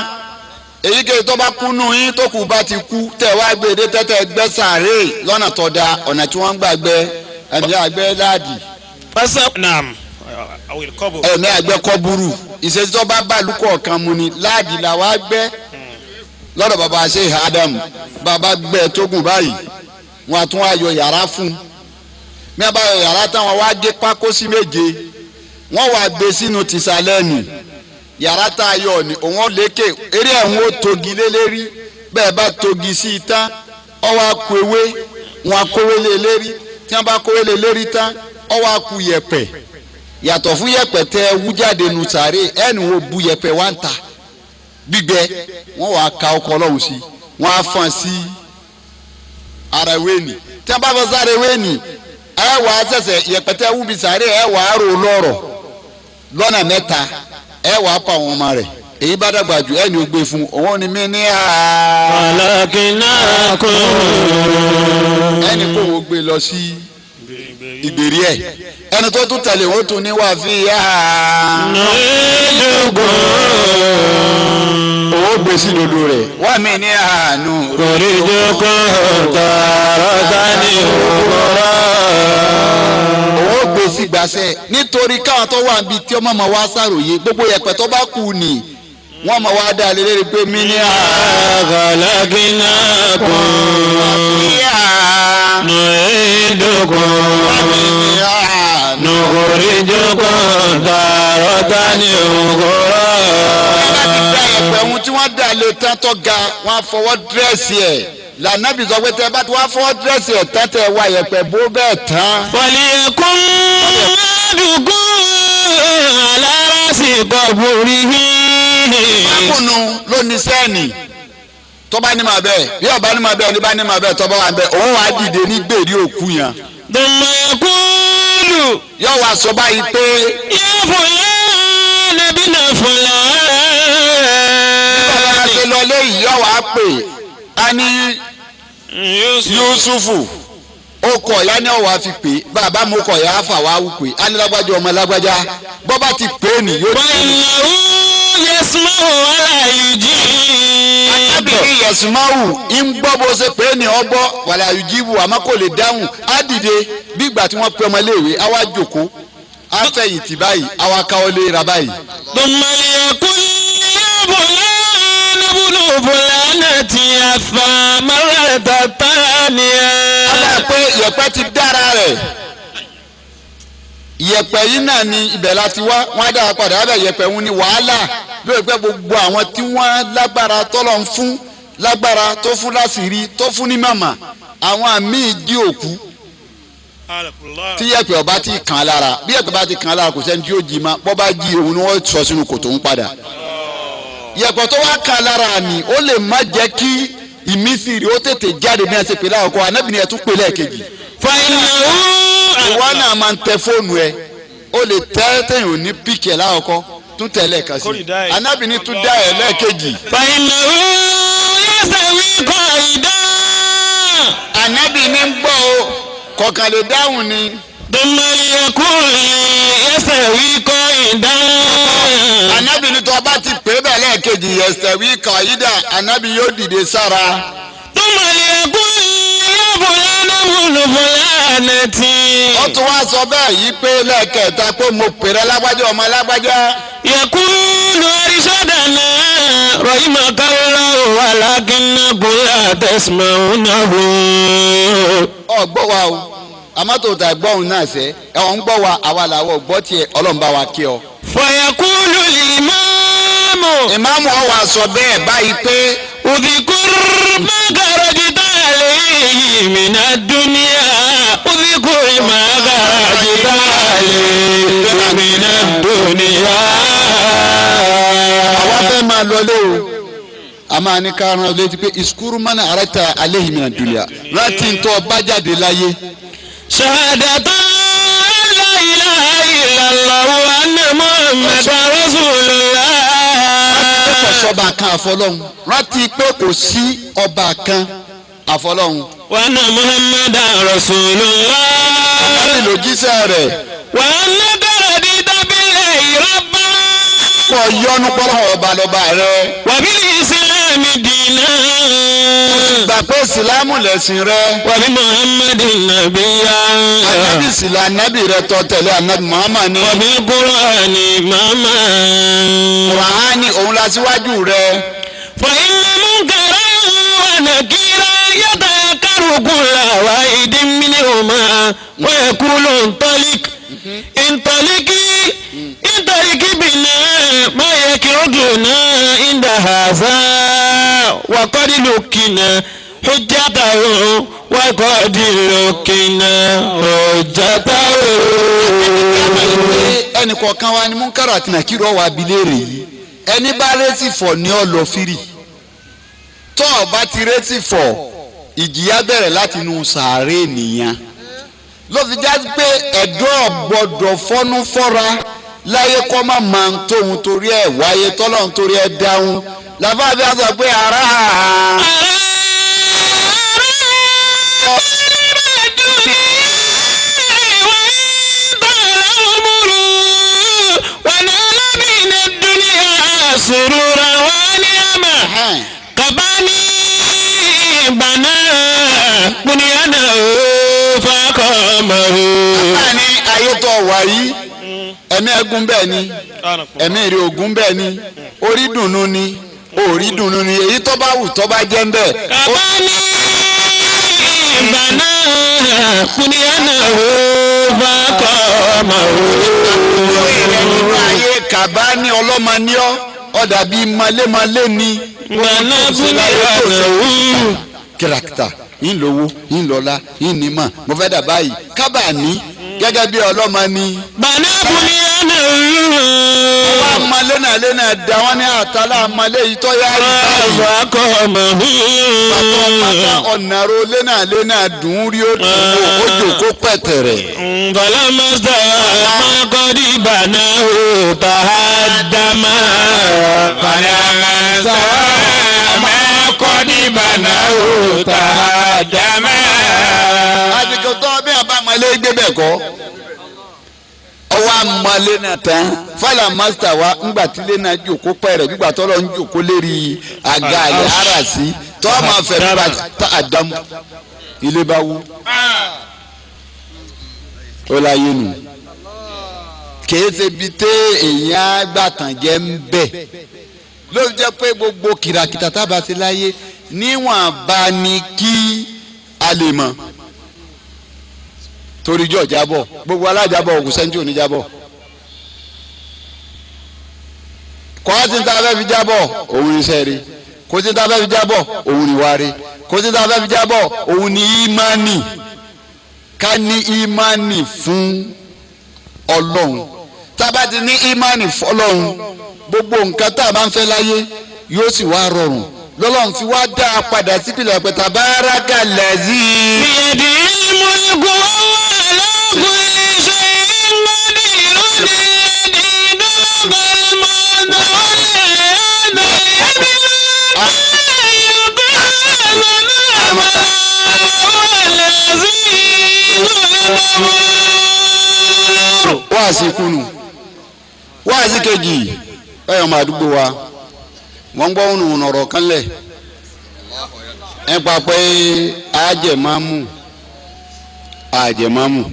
èyíkéyìí tó bá kú nù yín, tó kù bá ti kú, tẹ̀ wá gbé dé tẹ́tẹ́ gbẹ́ sàárè lọ́nà tó da, ọ̀nà tí wọ́n ń gbà gbẹ́ ẹ̀mí àgbẹ̀ láàdì. Naam. Ẹ̀mí àgbẹ̀ kọ́búrú ìṣesí tó bá bá lukọ̀ kan mu ni láàdì là wá gbẹ́ lọ́dọ̀ bàbá Sheikh Adam. Bàbá gbẹ́ tógùn báyìí, wọn àtún wá yọ yàrá fún un. Bí wọn bá yọ yàrá táwọn wá gé pákó sí méje, wọn wá gbé sínú tìsàlẹ̀ nì yàrá tá a yọ ni òun lékè eré ẹ̀hún ó togi lélẹ́rí. Bẹ́ẹ̀ bá togi sí i tán, ọwọ́ akú ewé, wọn akówé lé lérí. Tí wọn bá kówé lé lérí tán, ọwọ́ akú yẹ̀pẹ̀. Yàtọ̀ fún yẹ̀pẹ̀ tẹ wú jáde nù sàárè, ẹnu wo bu yẹ̀pẹ̀ wá ń ta gbígbẹ, wọn wàá ka ọkọ Ọlọ́run sí, wọn á fọ́n sí ara ewé nì. Tí wọn bá fọ́n sára ewé nì, ẹ wàá ṣẹ̀ṣẹ̀ yẹ̀pẹ̀ tẹ wú bi sàárè, ẹ wàá rò lọ́rọ̀ lọ́nà mẹ́ta, ẹ wàá pa àwọn ọmọ rẹ̀. Èyí bá dàgbà jù, ẹni ò gbé fún òun ni mí ní à. Ẹni kò wọ́n gbé lọ sí ìgbèrí ẹ, ẹni tó tún tẹ̀lé wọ́n tún ní wà fi yá. Owó gbé sí dodo rẹ̀ wà mí ní àánú. Owó gbé sí gbàsẹ́ nítorí káwọn tó wà níbi tí ọmọ ọmọ wa sàròyé gbogbo yẹ̀pẹ̀ tó bá kù ní wọ́n mọ̀ wá dá lélẹ́rìí pé mí ní Ẹ̀hún tí wọ́n dà lé tán tó ga, wọ́n á fọwọ́ dírẹ́sì ẹ̀. Lànàbì sọ pé tẹ́ bá ti wá fọwọ́ dírẹ́sì ẹ̀ tán, tẹ́ wá yẹ̀pẹ̀ bó bẹ́ẹ̀ tán. Fọlíkún dùkú alára sí kọ̀bùrì. Mákùnù ló ní sẹ́ẹ̀nì tó bá ní ma bẹ́ẹ̀, bí ọba ní ma bẹ́ẹ̀, ní bá ní ma bẹ́ẹ̀, tó bá wà bẹ́ẹ̀, òun wàá dìde ní gbèrè òkú yẹn. Dùnmọ̀ kúlù. Yóò wá sọ báyìí pé. Yóò fúnlẹ̀ nàbí nà fúnlẹ̀. Bàbá ṣe lọ léyìí, yóò wá pè á ní Yusufu, ó kọ ìyá ní ọwọ́ àfi pè, bàbá mo kọ ìyá fà wá wù pé á ní lágbájá ọmọ lágbájá, bọ́ bá ti pè é nì yóò Wàlúù yasmahu wala yujibu. Arábìnrin yasmahu ń gbọ́ bó ṣe pé ní ọgbọ́ wala yujibu, àmọ́ kò lè dáhùn. Á dìde bí ìgbà tí wọ́n pe ọmọléèwé, á wá jòkó, á fẹ̀yìntì báyìí, á wá káwọ́ lé ra báyìí. Thumma liyaqul ya fulan ibnu fulanati afa marrata thaniya. Á pé yẹ̀pẹ̀ ti dára rẹ̀, yẹ̀pẹ̀ yìí náà ni ibẹ̀ láti wá, wọ́n á dára padà lábẹ́ yẹ̀pẹ̀ ń ní wàhálà lórí pé gbogbo àwọn tí wọ́n lágbára tọ́lọ̀ ń fún lágbára tó fún láṣìírí tó fún ní màmá, àwọn àmì ìdí òkú tí yẹ̀pẹ̀ ọba ti kàn án lára. Bí yẹ̀pẹ̀ bá ti kàn án lára, kò sẹ́ni tí yóò jí ma. Bọ́ bá jí, òun ni wọ́n sọ sínú kòtò ń padà. Yẹ̀pẹ̀ tó wá kàn án lára ni ó lè má jẹ́ kí ìmísí rẹ̀ ó tètè jáde bí wọ́n ṣe pè láwùkọ́. Anábìnrin ẹ̀ tún pè lẹ́ẹ̀kejì. Ìwọ náà máa ń tẹ fóònù ẹ, ó lè tẹ tẹ̀yìn ò ní píkì ẹ̀ láwùkọ́, tún tẹ̀ lẹ́ẹ̀kan sí. Anábìnrin tún dá ẹ̀ lẹ́ẹ̀kejì. Fàìnàwó yẹ́sẹ̀wí kọ́ ìdá. Anábìnrin ń gbọ́ o, kọ̀ọ̀kan lè dáhùn ni. Dùnmọ̀lẹ́kùn yẹ́sẹ̀wí kọ́ ìdá. Anábìnrin tó bá ti pè é bẹ́ẹ̀ lẹ́ẹ̀kejì, yẹ́sẹ̀wí kọ́ ìdá, anábì yóò dìde sára. Dùnmọ̀lẹ́kùn Ó tún wá sọ bẹ́ẹ̀ yìí pé lẹ́ẹ̀kẹta pé mo pèrè lágbájá ọmọ lágbájá. Yakulu arishadana rahimakallahu walakinnakum la tasma'unahu. Ọ gbọ́ wa o, àmọ́ tó ta gbọ́hùn náà sẹ́ ẹ̀ ọ̀ ń gbọ́ wa, àwa làwọ̀ gbọ́ tiẹ̀, Ọlọ́run bá wa kí ọ. Fayaqulu al-imamu. Ìmáàmù ọ wá sọ bẹ́ẹ̀ báyìí pé. Udhikur ma kharajta alayhi mina dunya. Udhikur ma kharajta alayhi mina dunya. Àwa fẹ́ máa lọlé o, a máa ní ká rán létí pé ìsukúrú mọ́nà àrẹ́tà alayhi mina dunya láti ń tọ́ bá jáde láyé. Shahadatan la ilaha illallah wa anna Muhammadan rasulullah. Kò sọba kan àfọlọ́hún, rántí pé kò sí ọba kan àfọlọ́hún. Wa anna Muhammadan rasulullah. Àbábí lòjíṣẹ́ rẹ̀. Wa annaka radita billahi rabban. Pọ̀ yọnu pọ́lọ́ ọba lọ́ba rẹ̀. Wa bil islami dinan. Gbà pé ìsìlámù lẹ̀sìn rẹ. وبمحمد نبيا Anabi sì la anabi rẹ tọ́ tẹ̀lé anabi Muhammad ni. وبالقرآن إماما Kùránì òun la síwájú rẹ. فإن منكرا ونكيرا يتذكر كل واحد منهما ويقول انطلق انطلقي انطلقي بنا ما يكرهنا عند هذا وقد لكنا حجته وقد لكنا حجته. Ẹnì kọ̀ọ̀kan wa ni Munkar àti Nàkírọ̀ wà abilé rè yìí. Ẹni bá rétí fọ̀ ní ọ̀lọ́ fírì. Tọ́ ọ bá ti rétí fọ̀, ìjìyà bẹ̀rẹ̀ láti inú sàárè nìyẹn. Ló fi já pé ẹ̀dọ́ gbọ́dọ̀ fọ́nú fọ́ra láyé kọ́ má máa ń tóun torí ẹ̀ wáyé tọ́lọ́run torí ẹ̀ dáhùn. Làbá bí a sọ pé ara. سرورا ونعما كبني بنا بنيانه فقامه. Báà ní ayé tó wà yìí, ẹ̀mí ẹ̀gún bẹ́ẹ̀ ni, ẹ̀mí ìrì ògún bẹ́ẹ̀ ni, orí dùnú ni, orí dùnú ni, èyí tó bá wù tó bá jẹ́ ń bẹ́ẹ̀. كبني بنا بنيانه فقامه. Orí rẹ̀ nínú ayé kàbá ní ọlọ́mọ ní ọ́, ọ̀dà bíi malémalé ni. بنا بنيانه. Kìràkìtà ń lówó ń lọ́lá ń nímọ̀ mo fẹ́ dà báyìí kábà ní gẹ́gẹ́ bí ọlọ́mọ ni. بنا بنيانه. Wọ́n á malé náà lé náà dá wọ́n ní àtàlà malé yìí tó yá yìí báyìí. فقامه. Pàtó ọ̀nàró lẹ́nà lẹ́nà dùn ún rí ó dùn ún wò ó jòkó pẹ̀tẹ̀rẹ̀. فلما استوى ما قد بناه تهدما. فلما استوى ما قد بناه تهدما. Àsìkò tó bí àbá malé gbé bẹ̀ kọ́. Ọwọ́ àmàlé náà tán. Fàlà mástà wa ńgbà tí lẹ́nà jòkó pẹ̀rẹ̀ gbígbà tó lọ ń jòkó lérí àga àlẹ́ ara sí. Tọ́ máa fẹ́ nígbà tá àdámù. Ilé bá wú. Ó láyé nù. Kìí ṣe bi tẹ́ èèyàn àgbàtàn jẹ́ ń bẹ̀. Ló fi jẹ́ pé gbogbo kìràkìtà tá a bá ṣe láyé níwọ̀n bá ní kí a lè mọ̀. Torí jọ jábọ̀, gbogbo alájábọ̀ ògùn sẹ́ńtì òní jábọ̀. Kò sí ní tá a fẹ́ fi jábọ̀, òun ní iṣẹ́ rí. Kò sí ní tá a fẹ́ fi jábọ̀, òun ní wá rí. Kò sí ní tá a fẹ́ fi jábọ̀, òun ní ìmánì. Ká ní ìmánì fún Ọlọ́run. Tá a bá ti ní ìmánì fọlọ́run, gbogbo nǹkan tá a bá ń fẹ́ láyé yóò sì wá rọrùn. Lọ́lọ́run fi wá dá a padà sípìlẹ̀ pé tabaraka lazi. بيده الملك وهو على كل شيء قدير الذي خلق الموت والحياة ليبلوكم وهو العزيز الغفور. Wáàsí kùnú, wáàsí kejì báyọ̀ máa dúgbò wa, wọ́n gbọ́ òun ọ̀rọ̀ kan lẹ̀ nípa pé àjẹmámù àjẹmámù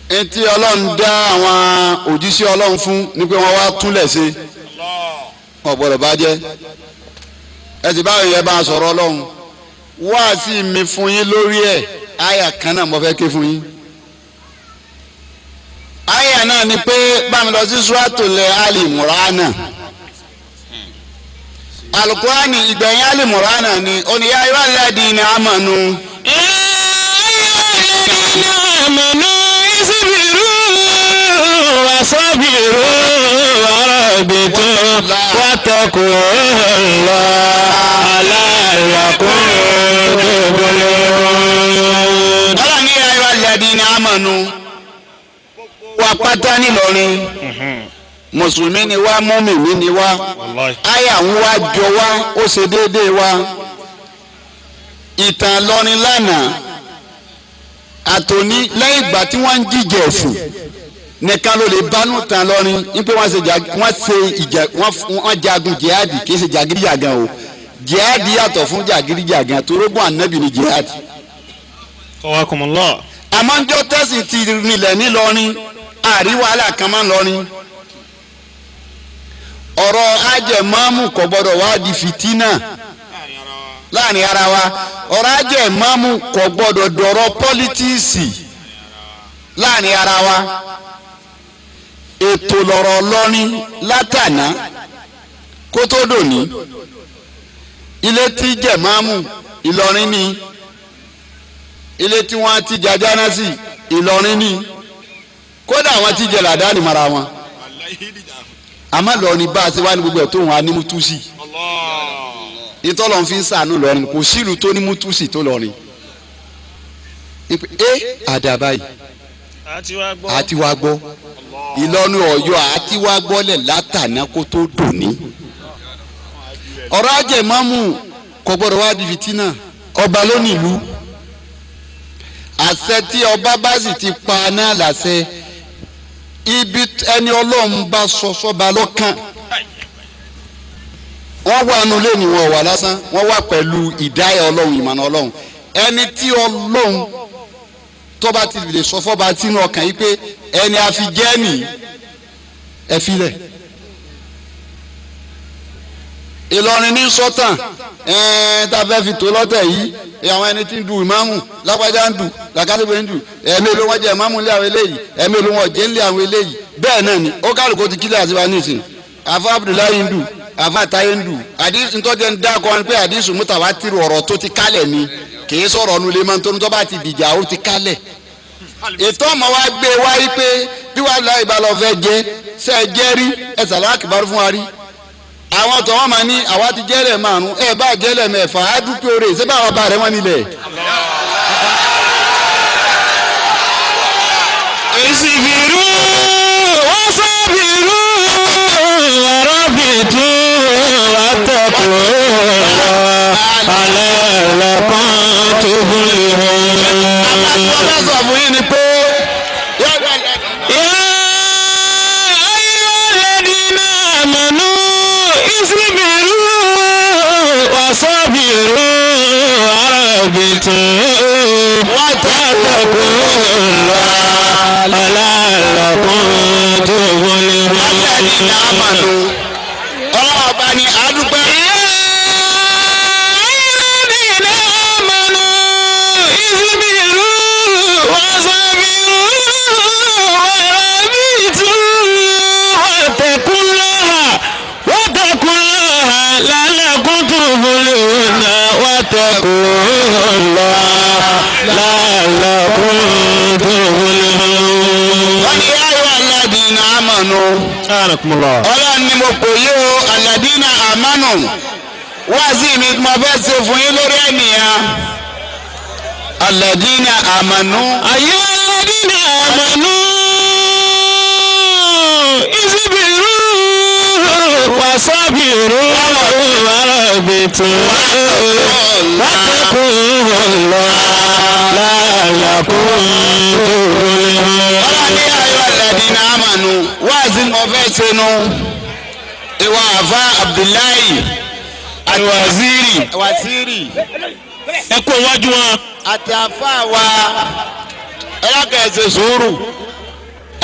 etí Ọlọ́run dá àwọn òjíṣẹ́ Ọlọ́run fún ni pé wọ́n wá túnlẹ̀ ṣe, wọn gbọ́dọ̀ bá jẹ́ ẹ sì báwo yẹ bá a sọ̀rọ̀ Ọlọ́run. Wáàsí mi fún yín lórí ẹ̀, àyà kan náà mo fẹ́ ké fún yín. Àyà náà ni pé bámi lọ sí Suratul Ali Imran. Alukurani ìgbẹ̀yìn Ali Imran ni ó ní ya ayyuhal ladina amanu. يا أيها الذين آمنوا اصبروا وصبروا ورابطوا واتقوا الله لعلكم تفلحون. Ọlọ́run ní ya ayyuhal ladina amanu. Wa pátá nílọrin, mùsùlùmí ni wá, mùmínì ni wá. Àyà ń wá jọ wá, ó ṣe déédéé wá. Ìtàn lọrin lánàá àtòní lẹ́yìn ìgbà tí wọ́n ń jíjẹ ẹ̀sìn nìkan ló lè bánú tàn lọrin ní pé wọ́n ṣe ìjà wọ́n ṣe ìjà wọ́n jagun jihadi, kì í ṣe jàgídíjàgan o. Jihad yàtọ̀ fún jàgídíjàgan, torógùn ànábì ni jihad. Qawakumullah. Àmọ́ njọ́ tẹ́sí ti rinlẹ̀ nílọrin, àrí wàhálà kan máa ń lọrin. Ọ̀rọ̀ ajẹ̀mọ́mù kò gbọ́dọ̀ wá di fìtínà láàrin ara wa. Ọ̀rọ̀ ajẹ̀mọ́mù kò gbọ́dọ̀ dọ̀rọ̀ pọ́lítíìsì láàrin ara wa. Ètò lọ̀rọ̀ lọ́rin látàná kó tó dòní. Ilé tí jẹ̀mọ́mù Ìlọrin ni, ilé tí wọ́n ti jàjánà sí Ìlọrin ni, kódà wọ́n ti jẹ làdáni mara wọn. Àmọ́ lọ́rin bá a ti wá ní gbogbo ẹ̀ tó wọn á ní mútúsì. Ìtọ́lọ̀ fi ń sànú lọ́rin, kò sílùú tó ní mútúsì tó lọ́rin. Ẹ àdàbà yìí àti wá gbọ́ Ìlọrin Ọ̀yọ́ àti wá gbọ́lẹ̀ látàná kó tó dòní. Ọ̀rọ̀ ajẹ̀mọ́mù kò gbọ́dọ̀ wá di fìtínà. Ọba ló nílùú, àṣẹ tí ọba bá sì ti pa náà làṣẹ. Ibi ẹni Ọlọ́run bá sọ sọ́ba lọ́kàn, wọ́n wà nulẹ̀ ni wọ́n wà lásán, wọ́n wà pẹ̀lú ìdáyà Ọlọ́run, ìmọ̀nà Ọlọ́run. Ẹni tí Ọlọ́run tọ́ba ti lè sọ fọ́ba sínú ọkàn yìí pé ẹni a fi jẹ́ nì ẹ filẹ̀. Ìlọrin ní sọ́tàn ẹ̀ẹ́n tá a fẹ́ fi tó lọ́tẹ̀ yìí, àwọn ẹni tí ń du ìmáàmù lápájá ń du làkàtúgbè ń du, ẹ̀mí ló wọ́n jẹ́ ìmáàmù lé àwọn eléyìí, ẹ̀mí ló wọ́n jẹ́ ń lé àwọn eléyìí. Bẹ́ẹ̀ náà ni ó kálukú ti kílẹ̀ àti wa nísìn. Àfa Abdullahi ń du, àfa Táyé ń du, àdìsí ntọ́jẹ́ ń dákọ́ wọn pé àdìsí mutawatir ọ̀rọ̀ tó ti kálẹ̀ ni, kì í sọ̀rọ̀ ọ̀nù lè máa tó ní tó bá ti dìjà ó ti kálẹ̀. Ètò ọmọ wa gbé wáyé pé bí wàá lọ ìbálò fẹ́ jẹ ṣe é jẹ́ rí ẹ sàlá kìbárú fún wa rí. Àwọn tó wọn máa ní àwa ti jẹ́lẹ̀ márùn ẹ bá jẹ́lẹ̀ mẹ́fà á dúpẹ́ oore ṣé báwa bá rẹ wọ́n nílẹ̀. Ìsìbìrú wọ́n sábìrú wàrábìtú wàtẹ̀kù alẹ́ lẹ́kàn tó fúnlẹ̀ hàn. Àwọn bá sọ fún yín ni pé يا أيها الذين آمنوا اصبروا وصابروا ورابطوا واتقوا الله لعلكم تفلحون. àmàlù ọlọ́wọ́ bá ní àdúpẹ́. يا أيها الذين آمنوا اصبروا وصابروا ورابطوا واتقوا الله واتقوا الله لعلكم تفلحون واتقوا الله لعلكم تفلحون. Wọ́n ní ayọ̀ aládìní àmàlù. Ọlọ́run ni mo pè yí o, aládìní àmàlù. Wáàsí mi mo fẹ́ ṣe fún yín lórí ènìyàn. Aládìní àmàlù. أيها الذين آمنوا اصبروا وصابروا ورابطوا واتقوا الله لعلكم تفلحون. Ọlọ́run ní ayọ̀ aládìní àmàlù. Wáàsí mo fẹ́ ṣe nu. Ìwà àfa Abdullahi Alwaziri. Waziri Ẹ kú iwájú wọn. àti àfa wa ẹlẹ́kẹ̀ẹ́sẹ̀ sùúrù.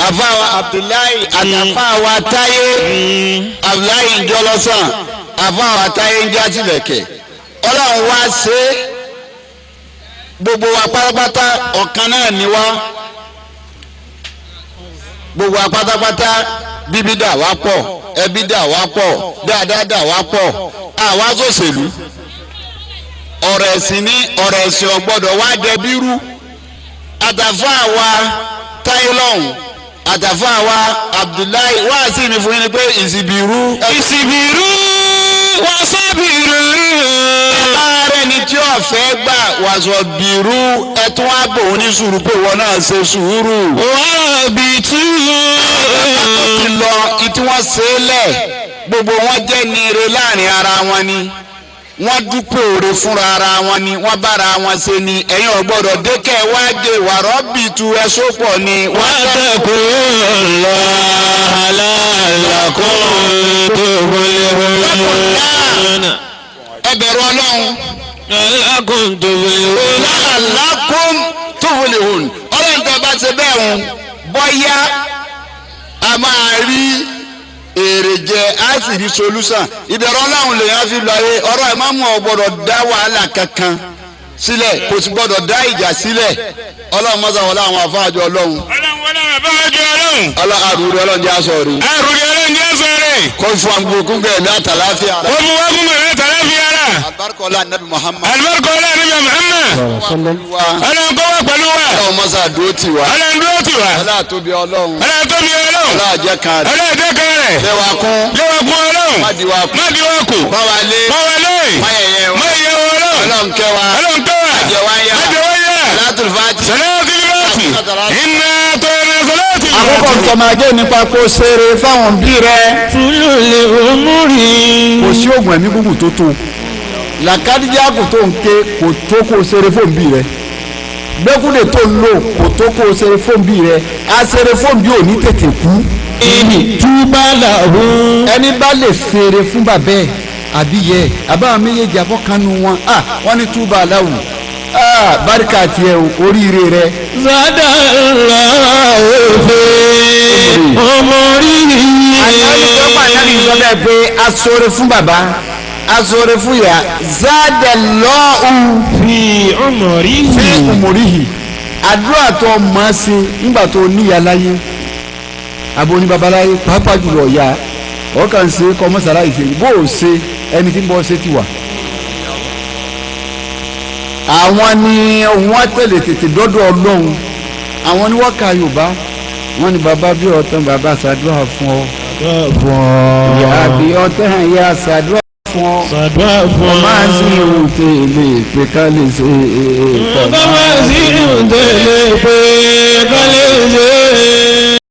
Àfa wa Abdullahi àti àfa wa Táyé. Abdullahi ń jọlọ́sàn, àfa wa Táyé ń jásílẹ̀kẹ̀. Ọlọ́run wá ṣe é gbogbo wa pátápátá ọ̀kan náà ni wá. Gbogbo wa pátápátá bíbí dà wá pọ̀, ẹbí dà wá pọ̀, dáadáa dà wá pọ̀, àwa sòṣèlú. Ọ̀rọ̀ ẹ̀sìn ní ọ̀rọ̀ ẹ̀sìn ò gbọ́dọ̀ wá dẹbí rú. Àtàfà wa Táyé lọ́hùn, àtàfà wa Abdullahi, wá sí mi fún yín ni pé ìsìbìrú. اصبروا وصابروا. Ààrẹ ni tí ó fẹ́ gbà wàzọ̀ bìrú ẹtún wá bò ó ní sùúrù pé ìwọ náà ṣe sùúrù. ورابطوا. Ti lọ ìtí wọ́n ṣe é lẹ̀, gbogbo wọn jẹ́ ní ire láàrin ara wọn ni, wọ́n dúpẹ́ òre fúnra ara wọn ni, wọ́n bára wọn ṣe ni. Ẹ̀yin ò gbọ́dọ̀ dékẹ́ wá gé wàrọ́ bìtú ẹ̀ṣọ́ pọ̀ ni. واتقوا الله لعلكم تفلحون. Ẹ Ẹ bẹ̀rù Ọlọ́run. La'allakum tuflihun. La'allakum tuflihun. Ọlọ́run tó bá ṣe bẹ́ẹ̀ ń bọ́yá a máa rí èrè jẹ, á sì rí solution. Ìbẹ̀rù Ọlọ́run lèèyàn fi lọ ayé. Ọ̀rọ̀ ẹ̀ má mú ọ gbọ́dọ̀ dá wàhálà kankan sílẹ̀, kò sì gbọ́dọ̀ dá ìjà sílẹ̀. Ọlọ́run mọ́sá wọlé àwọn afáàjọ Ọlọ́run. Ọlọ́run wọlé àwọn afáàjọ Ọlọ́run. Ọlọ́run àrùrù, Ọlọ́run jẹ́ aṣọ rí. Àrùrù, Ọlọ́run jẹ́ aṣọ rẹ̀. Kó fún wa kúngẹ̀ ní àtàláfíà. Ó mú wá fún mọ̀lẹ́ tàláfíà rà. Alibarika Nabi Muhammad. Alibarika Nabi Muhammad. Ọlọ́run kó wá pẹ̀lú wa. Ọlọ́run mọ́sá dúró tì wá. Ọlọ́run dúró tì wá. Ọlọ́run tóbi Ọlọ́run. Ọlọ́run tóbi Ọlọ́run. Ọlọ́run jẹ́ kan rẹ̀. Ọlọ́run jẹ́ kan rẹ̀. Lẹ́wà kún. Lẹ́wà kún Ọlọ́run. Má di wa kù. Má di wa kù. Bá wa lé. Bá wa lé. Má yẹ̀yẹ́ wa. Má yẹ̀yẹ́ wa Ọlọ́run. Ọlọ́run kẹ́ wa. Ọlọ́run kẹ́ wa. Má jẹ wá yá. Má jẹ wá yá. Salatul Fati. Salatul Fati. Inna atayna Salatul Fati. Àkókò ntọ́mọdé nípa kó ṣeré fáwọn bí rẹ. Tulul umuri. Kò sí oògùn ẹ̀mí gúngùn tó tó làkàdíjáàkù tó ń ké, kò tó kó ṣeré fóun bí rẹ. Gbẹ́kúdè tó ń lò kò tó kó ṣeré fóun bí rẹ. Aṣeré fóun bí ò ní tètè kú. Túbà lahu. Ẹni bá lè ṣeré fún bàbá ẹ̀ àbí yẹ ẹ̀ àbáwọn méjèèjì àbọ̀kánú wọn, wọ́n ní túbà aláwù, báríkà tiẹ̀ o, oríire rẹ. Zada Allahu fi umurihi. Àyàwó tó pa ànábì sọ bẹ́ẹ̀ pé aṣọre fún bàbá, aṣọre fún ìyá, zada lọ́ọ̀hún fi umurihi. fi umurihi. Àdúrà tó mọ̀ ọ́ sí nígbà tó níyà láyé àbò ní babaláyé, pàápàá jùlọ ọ̀yà ọkàn ṣe kọmọ́sára ìṣe bó o ṣe ẹni tí ń bọ́ ṣe ti wà. Àwọn ni wọ́n tẹ̀lé tètè dọ́dọ̀ Ọlọ́run. Àwọn ni wọ́n ka Yorùbá, wọ́n ní bàbá bí ọ̀tán, bàbá ṣàdúrà fún ọ, ìyá bí ọ̀tán, ìyá ṣàdúrà fún ọ. Ṣàdúrà fún ọ. Máa ń sin ìhùn tèlé pé ká lè ṣe é. Bàbá sí ìhùn tẹ̀lé pé ká lè ṣe é.